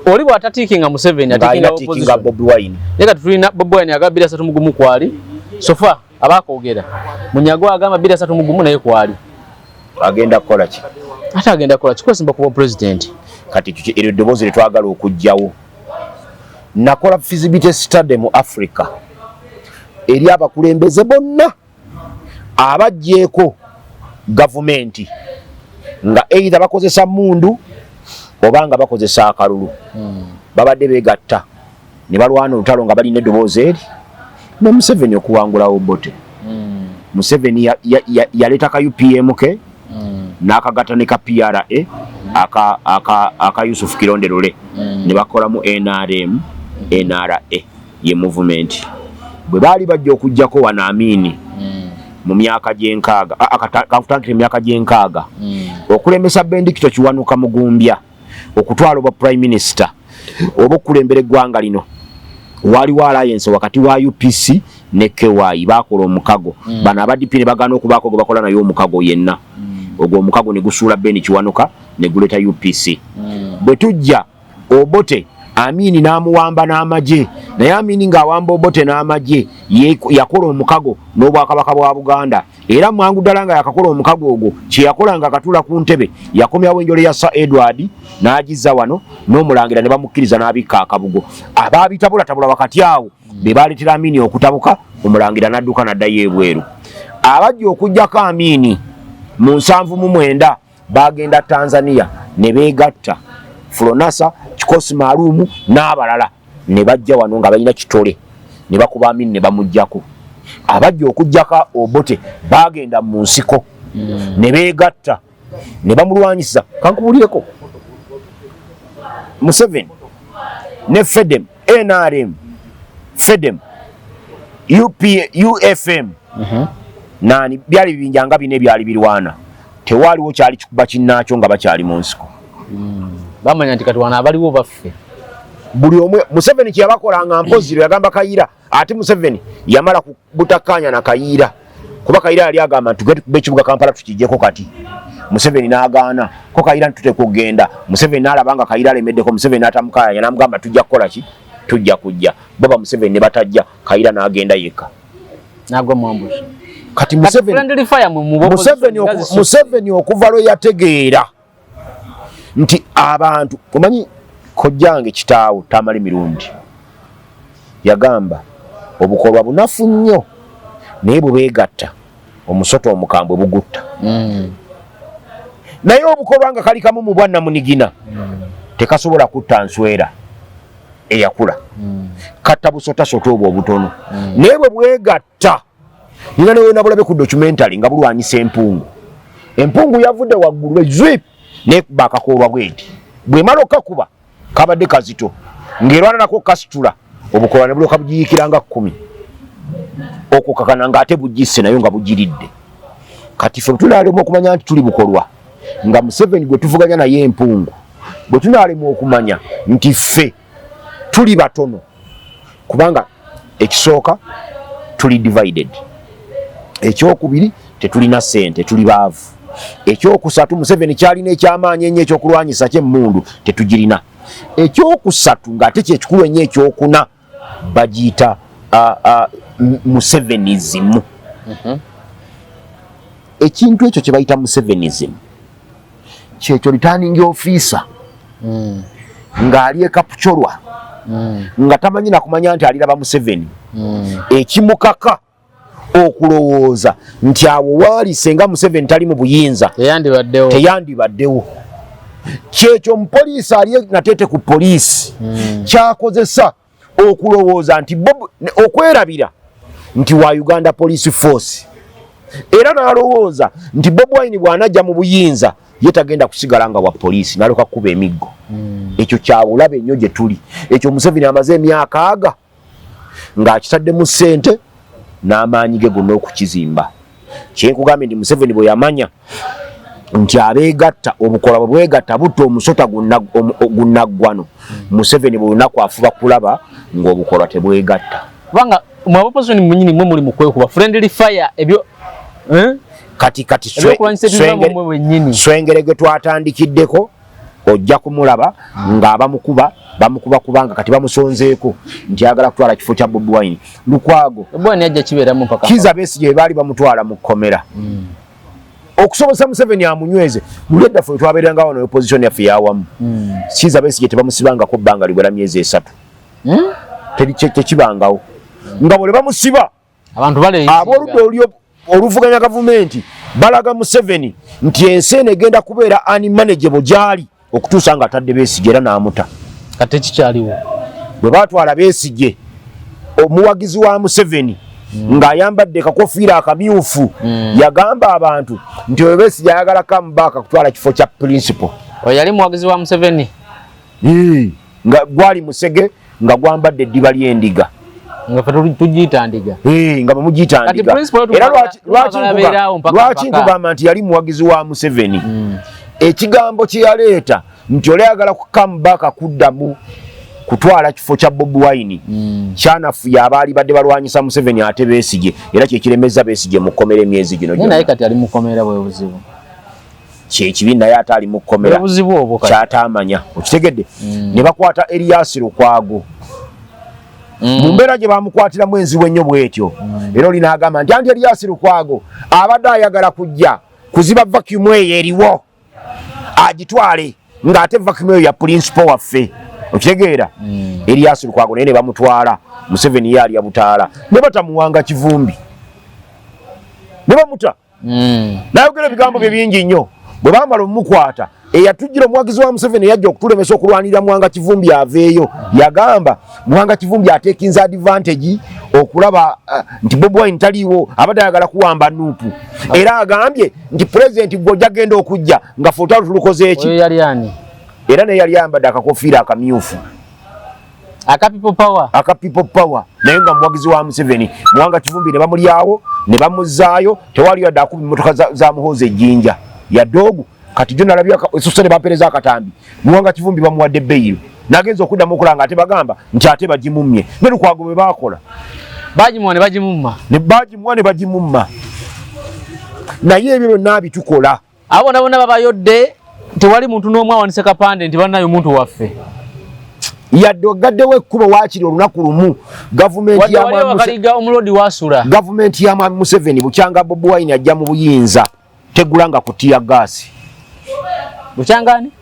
S2: oli bw'atatiikinga Museveni,
S1: ng'alina
S2: atiikinga
S1: tiikinga
S2: opposition.
S1: Bobi Wine.
S2: Naye kati tulina Bobi Wine agamba 231 kwali, so far abakwogera Munyago agamba 231 naye kwali.
S1: Agenda kukola ki?
S2: Ate agenda kukola kikwesimba kuba president.
S1: Kati ekyo eryo eddoboozi lye twagala okuggyawo. Nakola feasibility study mu Africa eri abakulembeze bonna abaggyeko gavumenti nga either bakozesa mundu oba nga bakozesa akalulu, babadde begatta ne balwana olutalo nga balina eddoboozi eri ne Museveni okuwangula Obote. Museveni yaleeta ka UPM ke. N'akagatta ne ka PRA aka, aka, aka Yusuf Kironde Lule ne bakolamu NRM NRA ye movement. Bwe baali bajja okuggyako wano Amini mu myaka gy'enkaaga, kankutandikire emyaka gy'enkaaga, okulemesa Bendikito Kiwanuka Mugumbya okutwala obwa prime minister oba okukulembera eggwanga lino, waliwo alliance wakati wa UPC ne KY. Bakola omukago. Bano aba DP ne bagaana okubaako gwe bakola naye omukago yenna. Ogwo omukago ne gusuula Ben Kiwanuka ne guleeta UPC. Bwe tujja Obote, Amini n'amuwamba n'amagye. Naye Amini ng'awamba Obote n'amagye, yakola omukago n'Obwakabaka bwa Buganda. Era mwangu ddala nga yakakola omukago ogwo, kye yakola nga akatuula ku ntebe, yakomyawo enjole ya Sir Edward n'agizza wano n'omulangira ne bamukkiriza n'abikka akabugo. Abaabitabulatabula wakati awo be baleetera Amini okutabuka, omulangira n'adduka n'addayo ebweru. Abajja okuggyako Amini mu 79 bagenda Tanzania ne beegatta Fronasa, Kikosi Maalumu n'abalala, ne bajja wano nga balina kitole ne bakuba Amini ne bamuggyako. Abajja okuggyako Obote bagenda mu nsiko ne beegatta ne bamulwanyisa. Kankubulireko, Museveni ne Fedem, NRM, Fedem, UP, UFM nani, byali bibinja nga bina ebyali birwana. Tewaaliwo kyali kikuba kinnaakyo nga bakyali mu nsiko.
S2: Bamanya nti kati wano abaliwo baffe.
S1: Buli omwe Museveni kyeyabakolanga mpoziro yagamba Kayiira, ate Museveni yamala butakkaanya na Kayiira, kuba Kayiira yali agamba nti tugende tukube ekibuga Kampala tukijjeko. Kati Museveni n'agaana ko Kayiira nti tuteeka okugenda. Museveni n'alaba nga Kayiira alemeddeko. Museveni n'atamukayanya n'amugamba, "Tujja kukola ki? Tujja kujja." Bo ba Museveni ne batajja, Kayiira n'agenda yekka.
S2: Nagwa mu ambush.
S1: Kati
S2: friendly fire mu mu
S1: Museveni okuva lwe yategeera nti abantu, omanyi kojjange kitaawo Tamale Mirundi yagamba, obukolwa bunafu nnyo naye bwe beegatta omusota omukambwe bugutta. Naye obukolwa nga kali kamu mu bwannamunigina tekasobola kutta nswera eyakula. Katta busotasota obwo obutono. Naye bwe bwegatta, nina newena bulabe ku documentary nga bulwanyisa empungu. Empungu yavudde waggulu ezwip nekuba akakoolwa bweti. Bwemala okakuba, kabadde kazito, ng'erwana nako kasitula obukolwa ne bulyoka bugiyikira nga 10 okukakana ng'ate bugisse nayo nga bugiridde. Kati ffe tunaalema okumanya nti tuli bukolwa nga Museveni gwe tuvuganya naye empungu, bwe tunaalema okumanya nti ffe tuli batono, kubanga ekisooka tuli divided, ekyokubiri tetulina ssente, tuli baavu, ekyokusatu Museveni kyalina ekyamaanyi ennyo ekyokulwanyisa kyemmundu tetugirina, ekyokusatu ng'ate kyekikulu ennyo, ekyokuna bagiyita Musevenism. Ekintu ekyo kye bayita Musevenism kyekyo returning officer ng'ali e Kapchorwa nga tamanyi nakumanya nti aliraba Museveni, ekimukaka okulowooza nti awo waali senga Museveni tali mu buyinza
S2: teyandibaddewo.
S1: Teyandibaddewo. Kyekyo omupoliisi ali Nateete ku poliisi kyakozesa okulowooza nti okwerabira nti wa Uganda Police Force, era n'alowooza nti Bobi Wine bw'anajja mu buyinza ye tagenda kusigala nga wa poliisi, n'alyoka kukuba emiggo. Ekyo kyabulabe nnyo gye tuli. Ekyo Museveni amaze emyaka aga ng'akitaddemu ssente n'amaanyi ge gonna okukizimba. Kyenkugambye nti Museveni bwe yamanya nti abeegatta, obukola bwe bwegatta butta omusota gunnaggwano, Museveni buli lunaku afuba kulaba ng'obukolwa tebwegatta.
S2: Kubanga mu opposition mwenyini mwe muli mu kwekuba friendly fire ebyo, eh?
S1: Kati
S2: Ebyokulwanyisa ebiva mu mwe wennyini.
S1: Swengere gwe twatandikiddeko ojja kumulaba ng'abamukuba bamukuba, kubanga kati bamusonzeeko nti ayagala kutwala kifo kya Bobi Wine. Lukwago
S2: Bobi ajja kibeeramu mpaka.
S1: Kiza Besigye baali bamutwala mu kkomera okusobozesa Museveni amunyweze. Luli edda ffe twabeeranga wano opposition yaffe yawamu, Kiza Besigye tebamusibangako bbanga liwera myezi 3. Tekibangawo nga bwe bamusiba.
S2: Abantu bale
S1: Abooludda olyo oluvuganya gavumenti balaga Museveni nti ensi eno egenda kubeera unmanageable gyali okutuusa nga atadde Besigye, era n'amuta.
S2: Kati ekikyaliwo
S1: Bwe batwala Besigye, omuwagizi wa Museveni Ng'ayambadde kakofiira akamyufu. Yagamba abantu nti oyo Besigye ayagala comeback kutwala kifo kya principal.
S2: Oyo yali muwagizi wa Museveni.
S1: Nga gwali musege nga gwambadde eddiba ly'endiga.
S2: Nga ffe tugiyita ndiga.
S1: Nga bwemugiyita ndiga. Era lwaki nkugamba nti yali muwagizi wa Museveni? Ekigambo kye yaleeta nti oli ayagala ku comeback kuddamu kutwala kifo kya Bobi Wine, kyanafuya abaali badde balwanyisa Museveni ate Besigye, era kyekiremeza Besigye mu kkomera emyezi gino.
S2: Naye kati ali mu kkomera, bwe buzibu.
S1: Kyekibi, naye ate ali mu kkomera.
S2: Buzibu obwo
S1: kati kyatamanya, okitegedde? Ne bakwata Erias Lukwago mu mbeera gye bamukwatiramu enzibu ennyo bw'etyo, era oli n'agamba nti anti Erias Lukwago abadde ayagala kujja kuziba vacuum eyo eriwo agitwale, ng'ate vacuum eyo ya principal waffe, okitegeera? Erias Lukwago naye ne bamutwala. Museveni ye alya butaala, ne batamuwanga Kivumbi ne bamuta. Nayogera ebigambo bye bingi nnyo. Bwe bamala omumukwata, eyatujjira omuwagizi wa Museveni eyajja okutulemesa okulwanirira Muwanga Kivumbi aveeyo, yagamba Muwanga Kivumbi atekinza advantage okulaba nti Bobi Wine taliiwo, abadde ayagala kuwamba NUP, era agambye nti pulezidenti gwe ojja genda okujja nga fe olutalo tulukoze eki.
S2: Oyo yali ani?
S1: Era naye yali ayambadde akakofiira akamyufu.
S2: Aka People Power.
S1: Aka People Power, naye nga muwagizi wa Museveni. Muwanga Kivumbi ne bamulyawo ne bamuzaayo, tewali yadde akuba emmotoka za Muhoozi ejjinja yadde ogu. Kati jo nalabye esusa ne bampereza akatambi, Muwanga Kivumbi bamuwadde bail, nagenza okuddamu okulaba nga ate bagamba nti ate bagimummye. Ne Lukwago bwe baakola.
S2: Bagimuwa ne bagimumma.
S1: Ne bagimuwa ne bagimumma, naye ebyo byonna bitukola.
S2: Abo bonna bonna babayodde, tewali muntu n'omu awanise kapande nti bannayo omuntu waffe.
S1: Yadde ogaddewo ekkubo waakiri olunaku lumu, gavumenti ya Mwami
S2: Wakaliga omulodi wasula.
S1: Gavumenti ya Mwami Museveni bukyanga Bobi Wine ajja mu buyinza tegulanga ku tear gas.
S2: Bukyangani?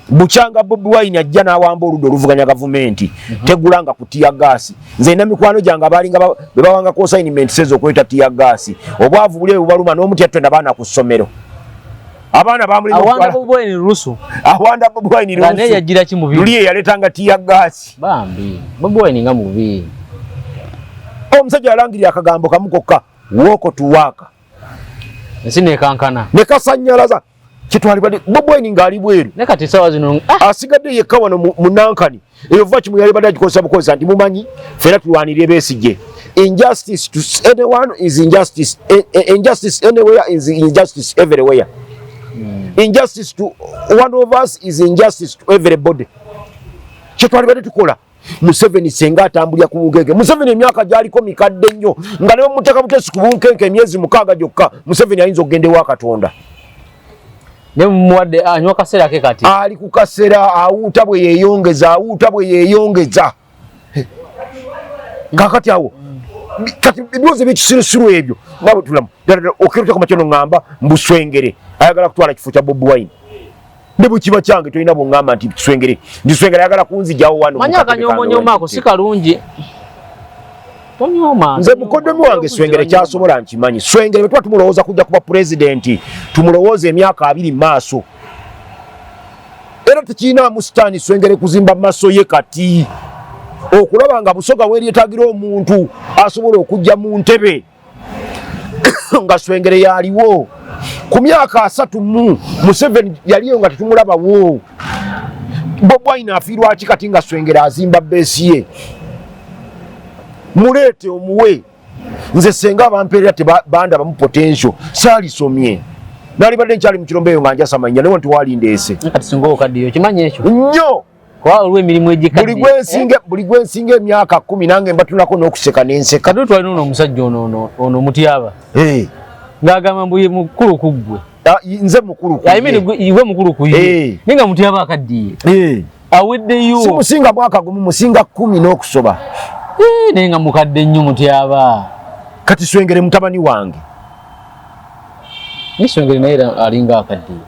S1: Bukyanga Bobi Wine ajja n'awamba oludda oluvuganya gavumenti, tegulanga ku tear gas. Nze nina mikwano gyange abaalinga be bawanga consignment sezi okuleeta tear gas. Obwavu buli bubaluma n'omutya twenda baana ku ssomero. Abaana bamulina.
S2: Awanda Bobi Wine lusu.
S1: Awanda Bobi Wine
S2: lusu. Naye yagira ki mubi?
S1: Luli yaleetanga tear gas.
S2: Bambi Bobi Wine nga mubi.
S1: Omusajja yalangirira akagambo kamu kokka, "Walk to work."
S2: Ensi nekankana.
S1: Ne kasanyalaza kitwalibwa. Bobi Wine ng'ali bweru.
S2: Ne kati essaawa zino
S1: asigadde yekka wano mu Nankani. Eyo vacuum yali badde agikozesa bukozesa nti mumanyi ffena tulwanirire Besigye. Injustice to anyone is injustice, injustice anywhere is injustice everywhere. Injustice to one of us is injustice to everybody. Kyetwalibadde tukola, Museveni senga atambulira ku bunkenke. Museveni emyaka gyaliko mikadde nnyo, nga ne bamuteka butesi ku bunkenke emyezi 6 gyokka, Museveni ayinza okugenda ewa Katonda.
S2: Ne mumuwadde anywa kaseera ke kati.
S1: Ali ku kaseera, awuuta bwe yeeyongeza, awuuta bwe yeeyongeza. Kakati awo kati ebibuuzo ebyekisirusiru ebyo nga tulamu okeruta ku makya noŋŋamba mbuswengere ayagala kutwala kifo kya Bobi Wine. Ne bwe kiba kyange, tolina bwoŋŋamba nti swengere, nti swengere ayagala kunzijawo wano.
S2: Manyi akanyomonyoma ako si kalungi, tonyoma.
S1: Nze mukoddomi wange Swengere kyasobola nkimanyi. Swengere bwe tuba tumulowooza kujja kuba pulezidenti, tumulowooza emyaka 20 mu maaso, era tekirinaamu sitaani Swengere kuzimba maaso ye kati okulaba nga Busoga weryetagira omuntu asobola okujja mu ntebe nga Swengere yaliwo. Ku myaka 30 mu Museveni yaliyo nga tetumulabawo. Bobi Wine afiirwa ki kati nga Swengere azimba base ye? Muleete omuwe. Nze senga abampeerera tebandabamu potential, saalisomye, nalibadde nkyali mu kirombe eyo nga njasamanya, naye nti walindeese.
S2: Kati singa okaddiyo okimanyi ekyo.
S1: Nnyo.
S2: Kuba olw'emirimu egikadde.
S1: Buli gwensinga emyaka 10 nange mbatunako n'okuseka n'enseka.
S2: Kati twalina ono omusajja ono Mutyaba ng'agamba mbu ye mukulu ku ggwe.
S1: Ah, nze mukulu ku
S2: I mean
S1: ye.
S2: Iwe mukulu ku ye. Naye nga Mutyaba akaddiye. Aweddeyo.
S1: Si musinga mwaka gumu, musinga 10 n'okusoba.
S2: Naye nga mukadde nnyo Mutyaba.
S1: Kati Swengere mutabani wange.
S2: Naye Swengere naye era alinga akaddiye.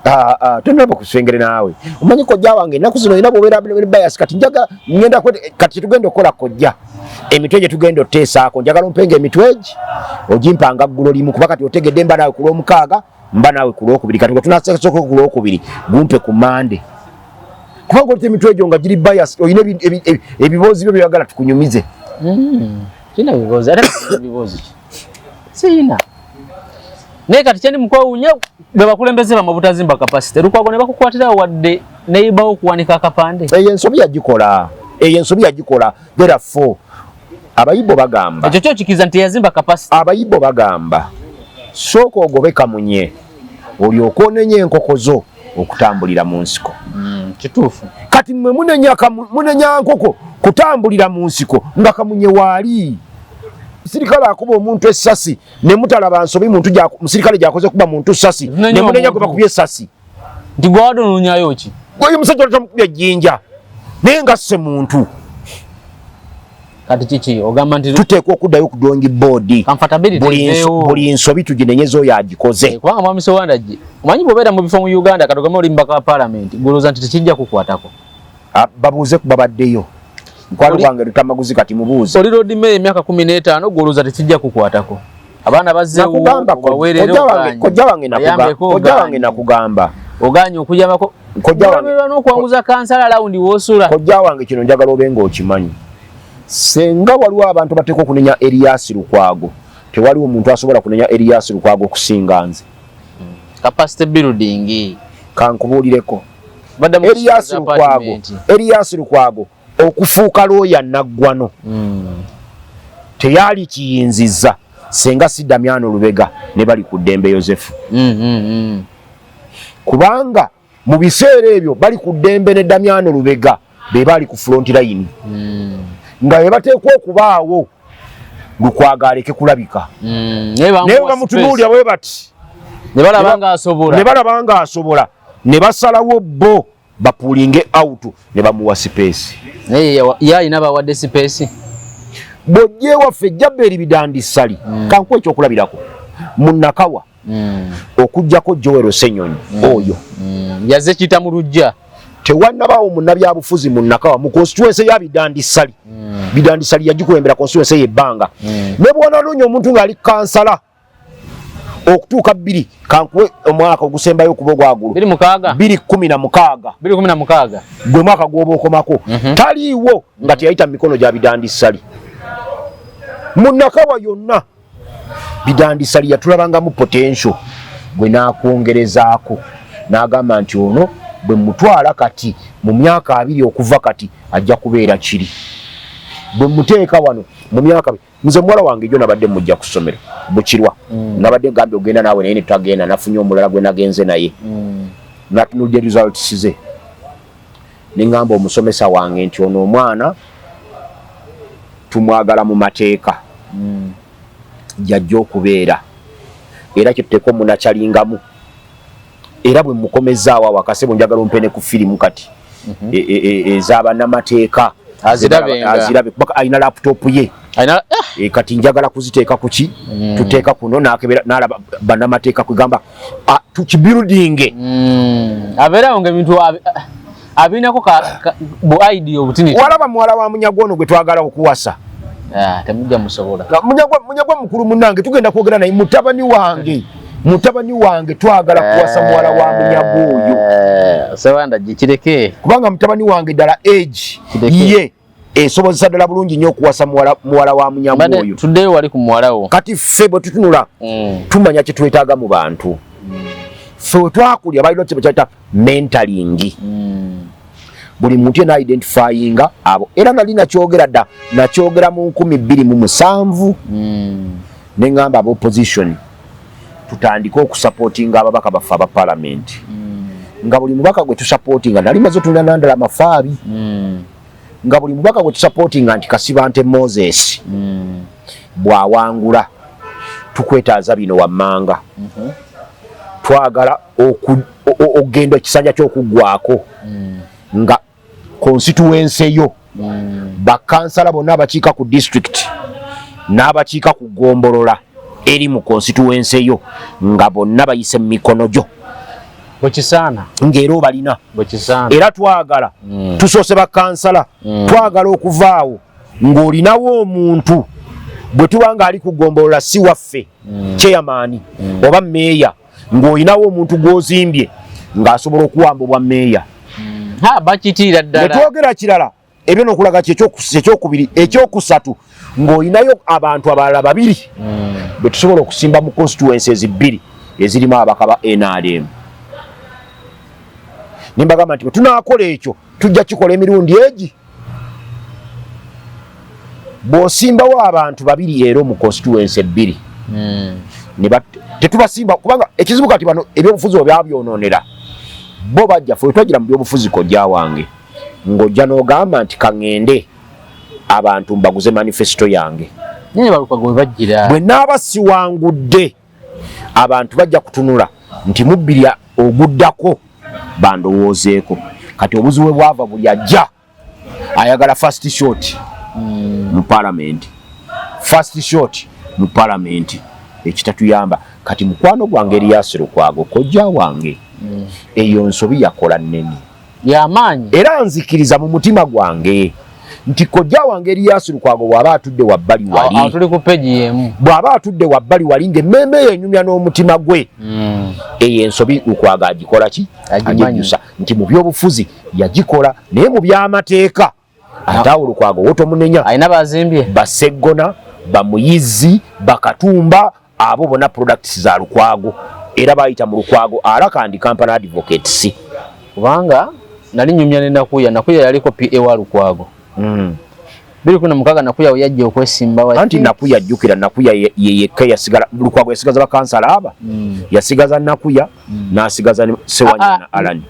S1: Ah, ah, tonaba kuswengere naawe omanyi kojja wange ennaku zino olina bwobeera bias. Kati njaga ngenda kati kyetugenda okukola, kojja, emitwe gye tugenda oteesaako, njagala ompenga emitwe egi ogimpanga ggulo limu, kuba kati otegedde mba naawe ku Lwomukaaga, mba naawe ku Lwokubiri. Kati tunasoka ku Lwokubiri, gumpe ku Mande, kubanga olita emitwe egyo nga giri bias, olina ebiboozi byo byeyagala tukunyumize.
S2: Sirina bibuuzo, ate bibuuzo ki? Sirina. Naye kati kyendi mukwewuunya bwe bakulembeze bamwe obutazimba capacity. Lukwago ne bakukwatirawo wadde neyibawo okuwanika akapande.
S1: Eyo ensobi yagikola, eyo ensobi yagikola. Therefore Abayibo bagamba,
S2: ekyo kyo kikiriza nti yazimba capacity.
S1: Abayibo bagamba sooka ogobe kamunye olyoke onenye enkoko zo okutambulira mu nsiko.
S2: Kituufu.
S1: Kati mmwe munenya nkoko kutambulira mu nsiko nga kamunye waali. Musirikale akuba omuntu essasi ne mutalaba nsobi muntu musirikale gyakoze kuba muntu ssasi ne munenya gwe bakubye essasi.
S2: Nti gwe ononyayo ki?
S1: Gwe musajja otamukubye ejjinja naye nga sse muntu.
S2: Kati kiki ogamba nti
S1: tuteekwa okuddayo ku drawing board, buli nsobi tuginenyeze oyo agikoze.
S2: Kubanga mwami Sewandagi, omanyi bw'obeera mu bifo mu Uganda, kati ogamba oli mubaka wa parliament, gw'olowooza nti tekijja kukwatako.
S1: Babuuze ku babaddeyo. Mukwano gwange Lutamaguzi kati mubuuze.
S2: Oli Lord Mayor emyaka 15, gw'olowooza tekijja kukwatako. Abaana bazzeewo
S1: obaweerere, kojja wange nakugamba.
S2: Ogaanye okuyambako.
S1: Kojja wange
S2: n'okwanguza kansala lawundi w'osula.
S1: Kojja wange kino njagala obe ng'okimanyi. Senga waliwo abantu bateekwa okunenya Erias Lukwago, tewaliwo muntu asobola kunenya Erias Lukwago okusinga nze.
S2: Capacity building.
S1: Kankubuulireko. Erias Lukwago okufuuka looya naggwano teyali kiyinzizza senga si Damiano Lubega ne bali ku ddembe Yosefu. Kubanga mu biseera ebyo bali ku ddembe ne Damiano Lubega be baali ku front line. Nga be bateekwa okubaawo Lukwago aleke kulabika. Naye bamutunuulira bwe bati
S2: ne balaba ng'asobola.
S1: Ne balaba ng'asobola ne basalawo bo bapullinge out ne bamuwa space.
S2: Naye ye alina bawadde space.
S1: Bw'ojja ewaffe Jaberi Bidandi Ssali, kankuwa ekyokulabirako munnakawa okuggyako Joel Ssenyonyi oyo
S2: yazze kiyita mu luggya.
S1: Tewannabaawo munnabyabufuzi munnakawa mu constituency ya Bidandi Ssali. Bidandi Ssali yagikulembera constituency y'ebbanga. Ne bw'onanoonya omuntu ng'ali kansala okutuuka 2, kankuwe omwaka ogusembayo okuba ogwagulu.
S2: 2006.
S1: 2016.
S2: 2016.
S1: Gwe mwaka gw'oba okomako. Taliiwo nga teyayita mu mikono gya Bidandi Ssali. Munnakawa yonna Bidandi Ssali yatulabangamu potential gwe n'akwongerezaako n'agamba nti ono bwe mutwala kati mu myaka 20 okuva kati ajja kubeera kiri, bwe muteeka wano mu myaka. Nze muwala wange jo nabadde mujja ku ssomero Bukirwa, nabadde gambye ogenda naawe naye netutagenda, nafunye omulala gwe nagenze naye. Natunulidde results ze ne ŋŋamba omusomesa wange nti ono omwana tumwagala mu mateeka gyajja okubeera, era kyetuteeka omunakyalingamu, era bwe mukomezaawo awakase bwe njagala ompe ne ku firimu kati ez'abannamateeka azirabe, kuba alina laptop ye. Kati njagala kuziteeka kuki, tuteeka kuno nakebera nalaba bannamateeka, kwegamba tukibuildinge.
S2: Abeerawo nga ebintu abinako bu idea obutini.
S1: Walaba muwala wa Munyagwa ono gwe twagala okuwasa.
S2: Temujja musobola.
S1: Munyagwa mukulu munnange, tugenda kwogera naye. Mutabani wange twagala kuwasa muwala wa Munyagwa oyo.
S2: Sewanda gikireke.
S1: Kubanga mutabani wange ddala age ye esobozesa ddala bulungi nnyo okuwasa muwala wa Munyagwa oyo.
S2: Tuddeyo wali ku muwala wo.
S1: Kati ffe bwe tutunula tumanya kye twetaaga mu bantu. Ffe we twakulya balina kye bakyayita mentoring. Buli muntu yena identifyinga abo, era nali nakyogera dda, nakyogera mu 2007 ne ŋŋamba aba opposition tutandike okusupportinga ababaka baffe aba parliament, nga buli mubaka gwe tusupportinga, nali maze otulina nandala mafaabi, nga buli mubaka gwe tusupportinga nti Kasibante Moses bw'awangula tukwetaaza bino wammanga, twagala okugenda ekisanja ky'okuggwako nga constituency yo bakansala bonna abakiika ku district n'abakiika ku ggombolola eri mu constituency yo nga bonna bayise mu mikono gyo.
S2: Bwekisaana.
S1: Ng'era obalina.
S2: Bwekisaana.
S1: Era twagala tusoose bakansala, twagala okuvaawo ng'olinawo omuntu bwe tuba ng'ali ku ggombolola si waffe, chairman oba meeya, ng'olinawo omuntu gw'ozimbye ng'asobola okuwamba obwa meeya.
S2: Bakitiira ddala.
S1: Ne twogera kirala. Ebyo nokulaga ki ekyokubiri, ekyokusatu ng'olinayo abantu abalala babiri betusobola okusimba mu constituencies bbiri ezirimu ababaka ba NRM. Nembagamba nti bwe tunaakola ekyo, tujja kikola emirundi egi. Bw'osimbawo abantu babiri era mu constituency ebbiri, tetubasimba, kubanga ekizibu kati bano ebyobufuzi bwe byabyononera, bo bajja. Fe twagira mu byobufuzi, kojja wange, ng'ojja n'ogamba nti kaŋŋende abantu mbaguze manifesto yange.
S2: Naye Balukwago we bajjira.
S1: Bwe naaba siwangudde, abantu bajja kutunula nti mubbiri oguddako bandowoozeeko. Kati obuzibu bwe bwava, buli ajja ayagala first shot mu parliament, first shot mu parliament, ekitatuyamba. Kati mukwano gwange Erias Lukwago, kojja wange, eyo nsobi yakola nnene.
S2: Yamaanyi.
S1: Era nzikiriza mu mutima gwange nti kojja wange Erias Lukwago bw'aba atudde wabbali
S2: awo
S1: wali,
S2: tuli ku page y'emu.
S1: Bw'aba atudde wabbali wali ng'emmeeme eyo enyumya n'omutima gwe, eyo ensobi Lukwago agikola ki?
S2: Agimanyi.
S1: Agejjusa nti mu byobufuzi yagikola, naye mu byamateeka ate awo Lukwago wo tomunenya.
S2: Alina bazimbye.
S1: Baseggona, Bamuyizi, Bakatumba, abo bonna products za Lukwago, era bayita mu Lukwago Alaka and Company Advocates.
S2: Kubanga nali nyumya ne Nakuya. Nakuya yaliko PA wa Lukwago 2016. Nakuya we yajja okwesimba
S1: Anti Nakuya, jjukira, Nakuya ye yekka yasigala. Lukwago yasigaza bakansala aba, yasigaza Nakuya, n'asigaza ne Sewanyana Alan.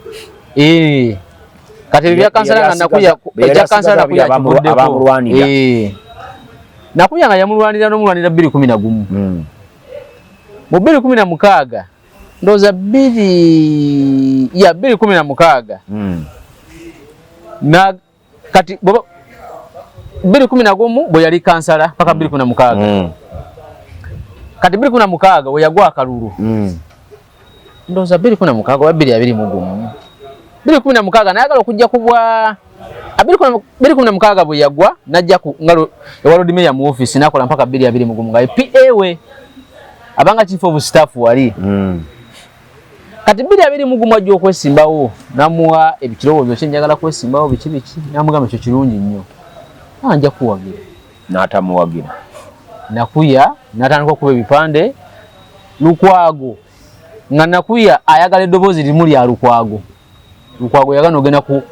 S2: Eh. Kati ebyo bya kansala nga Nakuya,
S1: Be yali
S2: ekya kansala
S1: asigaza
S2: Nakuya
S1: babiri
S2: akivuddeko.
S1: abamulwanira.
S2: Eh. Nakuya nga yamulwanira n'omulwanira 2011. Mu 2016, ndowooza bbiri ya 2016, na kati 2011 bwe yali kansala paka 2016. Kati 2016 we yagwa akalulu, ndowooza 2016 oba 2021, 2016 nayagala okujja ku bwa 2016 bwe yagwa, najja ku nga ewa Lord Mayor mu office, nakola mpaka 2021 nga ye PA we, abanga chief of staff wali. Kati 2021 ajja okwesimbawo, namuwa ebirowoozo kye, njagala kwesimbawo biki biki, namugamba ekyo kirungi nnyo, ah, nja kuwagira.
S1: N'atamuwagira.
S2: Nakuya natandika okuba ebipande Lukwago, nga Nakuya ayagala eddoboozi limu lya Lukwago. Lukwago yagana ogenda ku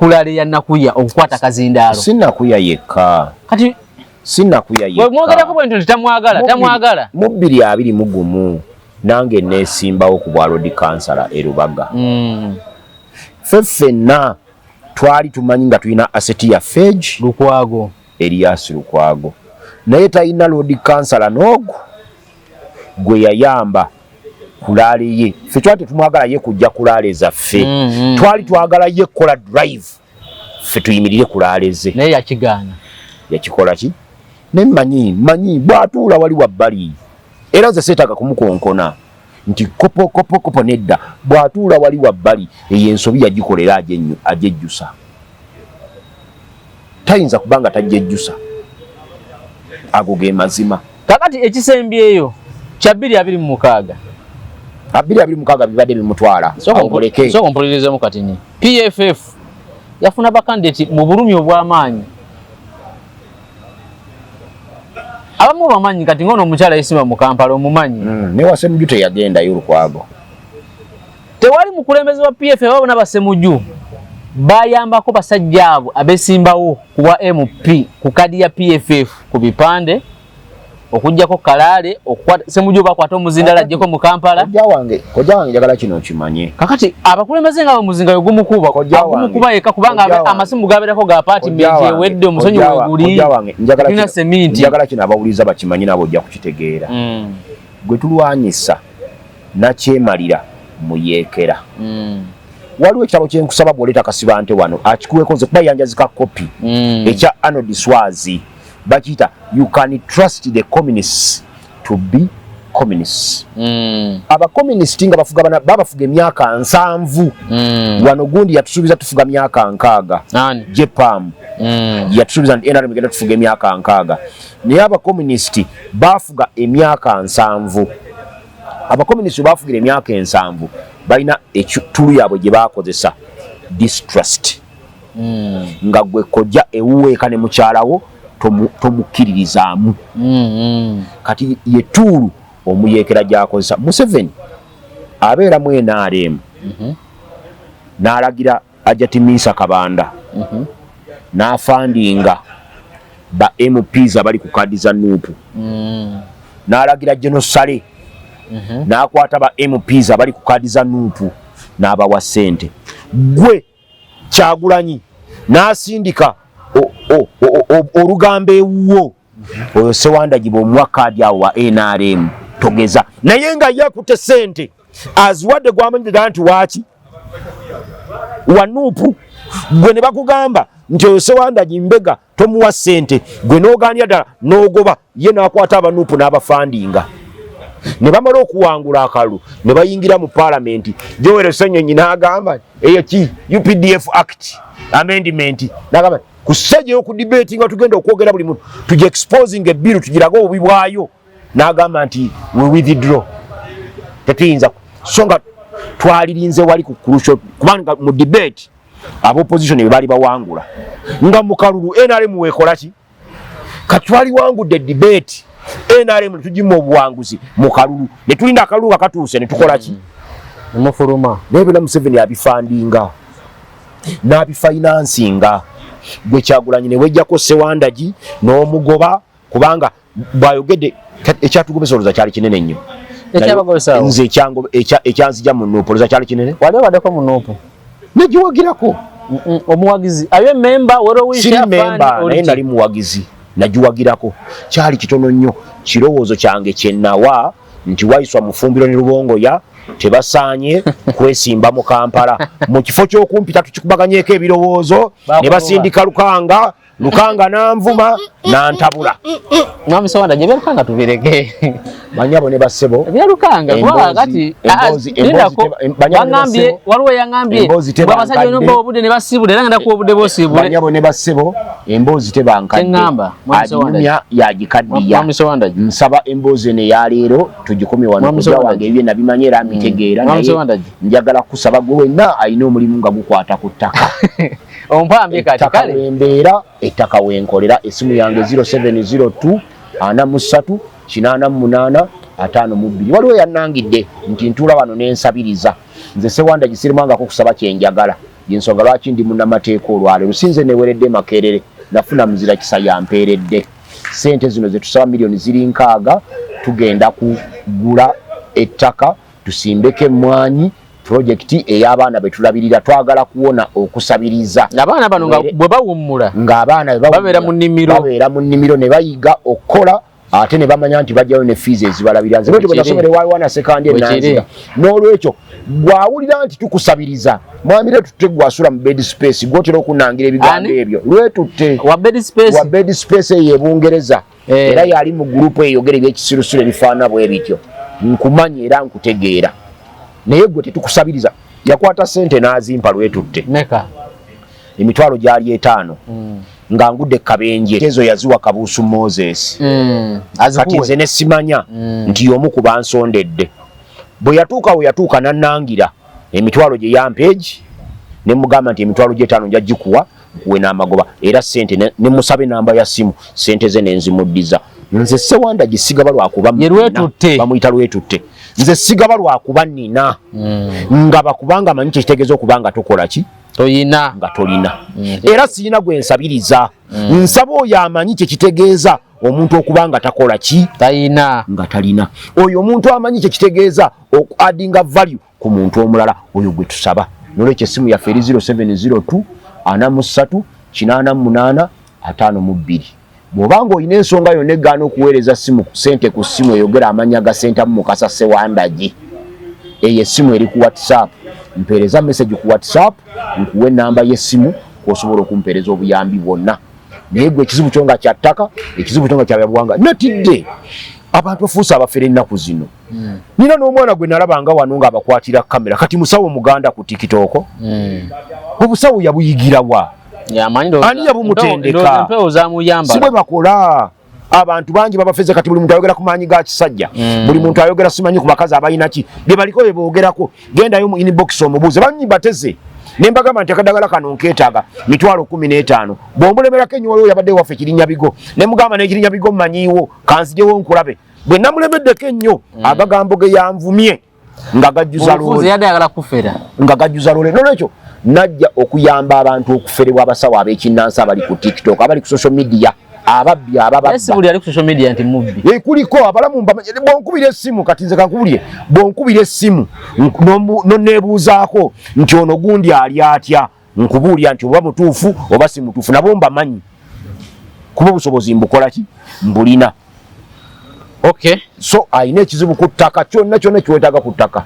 S2: rally ya Nakuya okukwata kazindaalo.
S1: Si Nakuya yekka.
S2: Kati
S1: Si Nakuya yekka.
S2: Mwogerako bwe nti tamwagala, tamwagala.
S1: Mu 2021 nange neesimbawo ku bwa Lord Kansala e Rubaga. Ffe ffenna twali tumanyi nga tulina asset yaffe egi.
S2: Lukwago.
S1: Erias Lukwago, naye talina Lord Kansala n'ogwo gwe yayamba ku rally ye. Ffe twali tetumwagala ye kujja ku rally zaffe. Twali twagala ye kukola drive, ffe tuyimirire ku rally ze.
S2: Naye yakigaana.
S1: Yakikola ki? Ne manyi manyi bw'atuula wali wabbali, era nze seetaaga kumukonkona nti kopo kopo kopo, nedda. Bw'atuula wali wabbali, eyo ensobi yagikola era ajejjusa. Tayinza kubanga tajjejjusa, ago ge mazima.
S2: Kakati ekisembyeyo kya 2026.
S1: 2026 bibadde bimutwala. Awo muleke.
S2: Sooka ompulirizemu katini. PFF yafuna bakandidate mu bulumi obw'amaanyi, abamu bamanyi. Kati ngono omukyala yesimba mu Kampala omumanyi.
S1: Ne Wasemuju teyagendayo, Lukwago.
S2: Tewali mukulembeze wa PFF abo bona Basemuju bayambako basajja abo abesimbawo ku bwa MP ku kadi ya PFF ku bipande, okuggyako Kalaale okukwata Semuju, bakwata omuzindala ajjeko mu Kampala.
S1: Kojja wange, kojja wange, njagala kino okimanye.
S2: Kakati abakulembeze nga bamuzinga we gumukuba.
S1: Kojja wange.
S2: Gumukuba yekka, kubanga
S1: Kojja wange.
S2: amasimu gabeerako ga apartment
S1: Kojja wange,
S2: ewedde omusonyi weguli.
S1: Kojja wange, njagala
S2: tulina seminti.
S1: Njagala kino abawuliza bakimanyi, nabo ojja kukitegeera. Gwe tulwanyisa nakyemalira muyeekera. Waliwo ekitabo kyenkusaba, bw'oleeta Kasibante wano akikuweko, nze kuba yanjazika kopi, ekya Arnold Swazi, bakiyita "You Can Trust the Communists to Be Communists". Abakomunisiti nga bafuga bana, babafuga emyaka 70. Wano gundi yatusuubiza tufuga myaka 60.
S2: Ani?
S1: JEPAM. Yatusuubiza nti NRM egenda tufuga emyaka 60, naye abakomunisiti bafuga emyaka 70. Abakomunisiti bafugira emyaka 70, balina ekitulu yaabwe gye bakozesa, distrust. Nga gwe kojja ewuweeka ne mukyalawo tomukkiririzaamu. Kati ye tool omuyeekera gy'akozesa. Museveni abeera mu NRM n'alagira Hajati Minsa Kabanda n'afundinga ba MPs abali ku kaadi za NUP, n'alagira General Saleh n'akwata ba MPs abali ku kaadi za NUP n'abawa ssente. Gwe Kyagulanyi n'asindika olugambo ewuwo, oyo Sewandagi bw'omuwa kaadi awo wa NRM togeza, naye nga ye akutte ssente aziwadde gwamanyi ddala nti waaki wa NUP. Gwe ne bakugamba nti oyo Sewandagi mbega, tomuwa ssente, gwe n'ogaanira ddala n'ogoba, ye n'akwata aba NUP n'abafundinga ne bamala okuwangula akalulu ne bayingira mu paalamenti. Joel Ssenyonyi n'agamba eyo ki UPDF Act amendment, n'agamba ku stage ey'okudebate nga tugenda okwogera buli muntu tugi exposing ebill, tugirage obubi bwayo, n'agamba nti we withdraw, tetuyinza. So nga twalirinze wali ku crucial, kubanga mu debate aba opposition be baali bawangula, nga mu kalulu NRM weekola ki. Kati twaliwangudde debate, NRM netugima obuwanguzi mu kalulu, ne tulinda akalulu nga katuuse ne tukola ki?
S2: Mufuluma.
S1: Naye byonna Museveni abifundinga n'abifinancinga. Gwe Kyagulanyi ne wejjako Sewandagi n'omugoba, kubanga bw'ayogedde ekyatugobesa olowooza kyali kinene nnyo.
S2: Ekyabagobesa?
S1: Nze ekyanzija mu NUP olowooza kyali kinene?
S2: Wali obaddeko mu NUP?
S1: Negiwagirako.
S2: Omuwagizi ayo memba?
S1: Siri memba, naye nali muwagizi, nagiwagirako. Kyali kitono nnyo. Kirowoozo kyange kyenawa nti Waiswa Mufumbiro ne Lubongoya tebasaanye kwesimba mu Kampala. Mu kifo ky'okumpita tukikubaganyeeko ebirowoozo, ne basindika Lukanga. Lukanga nanvuma nantabula.
S2: Mwami Sewanda, gye byalukanga tubireke.
S1: Banyabo ne bassebo.
S2: Ebyalukanga kuba kati baŋambye, waliwo yaŋambye abasajja onoba obudde ne basiibula, era ngenda kuwa obudde bosiibule.
S1: Banyabo ne bassebo, emboozi teba nkadde, aginyumya yagikaddiya. Nsaba emboozi eno eyaleero tugikomye wano. Kujja wange ebyo nabimanyi era mbitegeera, naye njagala kusaba gwe wenna alina omulimu nga gukwata ku ttaka.
S2: Ompambye kati.
S1: Kale wembeera, ettaka wenkolera, essimu yange 0702 43 88 52. Waliwo yannangidde nti ntuula wano nensabiriza. Nze Sewanda gisiremwangako kusaba kyenjagala, yensonga lwaki ndi munnamateeka olwaleero. Sinze neweredde Makerere, nafuna muzira kisa yampeeredde sente zino zetusaba, miliyoni ziri 60. Tugenda kugula ettaka tusimbeko emmwanyi, projekiti ey'abaana betulabirira. Twagala kuwona okusabiriza.
S2: Abaana bano nga bwe bawummula
S1: ng'abaana
S2: babeera mu nnimiro.
S1: Babeera mu nnimiro ne bayiga okukola, ate ne bamanya nti bajjayo ne fees ezibalabirira. Nze bwetyo bwe nasomera ewa Sekandi enanziga. N'olwekyo gwawulira nti tukusabiriza, mwami Lwetutte, gwasula mu bed space, gwotera okunangira ebigambo ebyo, Lwetutte.
S2: Wa bed space?
S1: Wa bed space eyo ebungereza. Era yali mu gurupu eyogera ebyekisirusiru ebifaanana bwe bityo. Nkumanyi era nkutegeera, naye gwe tetukusabiriza. Yakwata sente n'azimpa Lwetutte.
S2: Meka?
S1: Emitwalo gyali 5. Nga ngudde kabenje, ezo yaziwa Kabuusu Moses. Kati nze ne simanya nti y'omu ku bansondedde. Bwe yatuuka we yatuuka nannangira emitwalo gye yampa egi, ne mugamba nti emitwalo gy'etaano nja gikuwa, nkuwe n'amagoba. Era sente ne musaba enamba ya simu, sente ze nenzimuddiza. Nze Sewanda gisigaba lwakuba bamuyita Lwetutte. Nze sigaba lwakuba nina, ngaba kubanga manyi kyekitegeeza okuba nga tokola ki?
S2: Toyina.
S1: Nga tolina. Era siyina gwe nsabiriza. Nsaba oyo amanyi kyekitegeeza omuntu okuba nga takola ki?
S2: Tayina.
S1: Nga talina. Oyo omuntu amanyi kyekitegeeza okuaddinga value ku muntu omulala, oyo gwe tusaba. Nolwekyo essimu yaffe eri 0702 43 88 52. Bw'obanga olina ensonga yonna egaana okuweereza simu sente ku ssimu eyogera amannya ga Sentamu Mukasa Sewandagi, eyo essimu eri ku WhatsApp, mpeereza message ku WhatsApp nkuwe enamba y'essimu kwosobola okumpeereza obuyambi bwonna. Naye gwe ekizibu kyo nga kya ttaka, ekizibu kyo nga kya byabuwanga, natidde abantu bafuuse abafere ennaku zino. Nina n'omwana gwe nalabanga wano ng'abakwatira kamera, kati musawo muganda ku TikTok. Obusawo yabuyigirawa? Ani yabumutendeka? Si bwe bakola. Abantu bangi babafeze. Kati buli muntu ayogera ku maanyi ga kisajja. Buli muntu ayogera simanyi ku bakazi abalina ki bye baliko bye boogerako. Gendayo mu inbox omubuuze, banyi bateze. Ne mbagamba nti akadagala kano nkeetaaga 150,000. Bw'omulemerako ennyo, waliwo yabadde waffe Kirinyabigo, ne mugamba n'ekirinyabigo mmanyiiwo, kanzijewo nkulabe. Bwe namulemeddeko ennyo, agagambo ge yanvumye nga gajjuza
S2: loole,
S1: nga gajjuza loole. Nolwekyo najja okuyamba abantu okuferebwa abasawo ab'ekinnansi abali ku TikTok, abali ku social media, ababbi abababba. Kuliko abalamu bwonkubira essimu. Kati nze kankubulye, bwonkubira essimu noneebuuzaako nti ono gundi ali atya, nkubuulira nti oba mutuufu oba si mutuufu. Nabo mbamanyi, kuba obusobozi mbukola ki, mbulina. So alina ekizibu ku ttaka, kyonna kyonna kiwetaaga ku ttaka,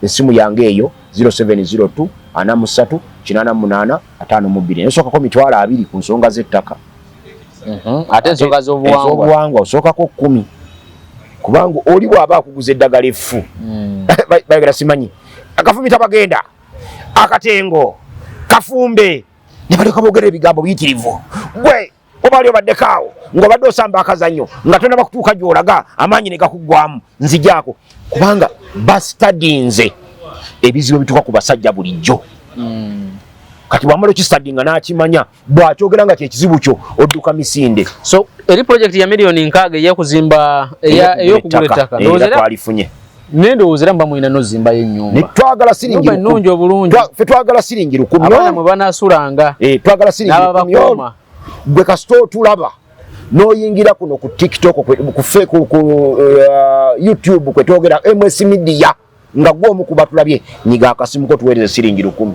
S1: essimu yange eyo 0702 43 88 52. Naye 20,000 ku nsonga z'ettaka.
S2: Ate ensonga
S1: z'obuwangwa osookako 10, kubanga oli bw'aba akuguza eddagala effu, bayogera simanyi akafumita, bagenda akatengo kafumbe, ne baleka boogera ebigambo biyitirivu. Gwe oba ali obaddeko awo ng'obadde osamba akazannyo nga tonaba kutuuka gy'olaga, amaanyi ne gakuggwamu. Nzijaako kubanga basitadinze ebizibu ebituuka ku basajja bulijjo. Kati bwamala okistadinga n'akimanya, bw'akyogera nga kyekizibu kyo, odduka misinde.
S2: So eri project ya 60 million ey'okuzimba, ey'okugula ettaka?
S1: Era twalifunye.
S2: Nendowooza era muba mulina nozimbayo ennyumba.
S1: Twagala siringi
S2: ennungi obulungi.
S1: Ffe twagala siringi 1,000.
S2: Abaana mwe banaasulanga.
S1: Twagala siringi 1,000.
S2: N'ababakuuma.
S1: Gwe kasita otulaba n'oyingira kuno ku TikTok, ku YouTube kwe twogera MS Media, nga gwe omu kuba tulabye, nyiga akasimu ko tuweereze siringi 1,000.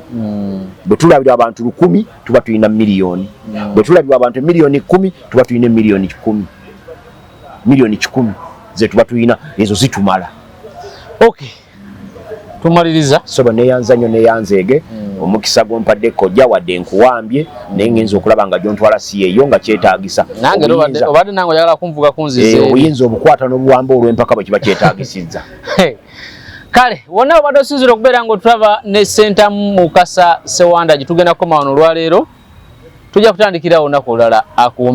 S1: Bwe tulabira abantu 1,000, tuba tulina miliyoni. Bwe tulabirwa abantu 10 million, tuba tulina 100 million. 100 million ze tuba tulina, ezo zitumala.
S2: Okay, tumaliriza.
S1: Sobo, neyanza nnyo, neyanzeege omukisa gwompadde kojja. Wadde nkuwambye, naye ngenza okulaba nga gyontwala si yeeyo nga kyetaagisa.
S2: Nange era obadde nange oyagala kunvuga kunziza eri.
S1: Obuyinza obukwata n'obuwamba olw'empaka bwe kiba kyetaagisizza.
S2: Kale wonna obadde osinzira okubeera nga otulaba ne Sentamu Mukasa Sewanda, gye tugenda kukoma wano olwaleero. Tujja kutandikirawo olunaku olulala. Akuume.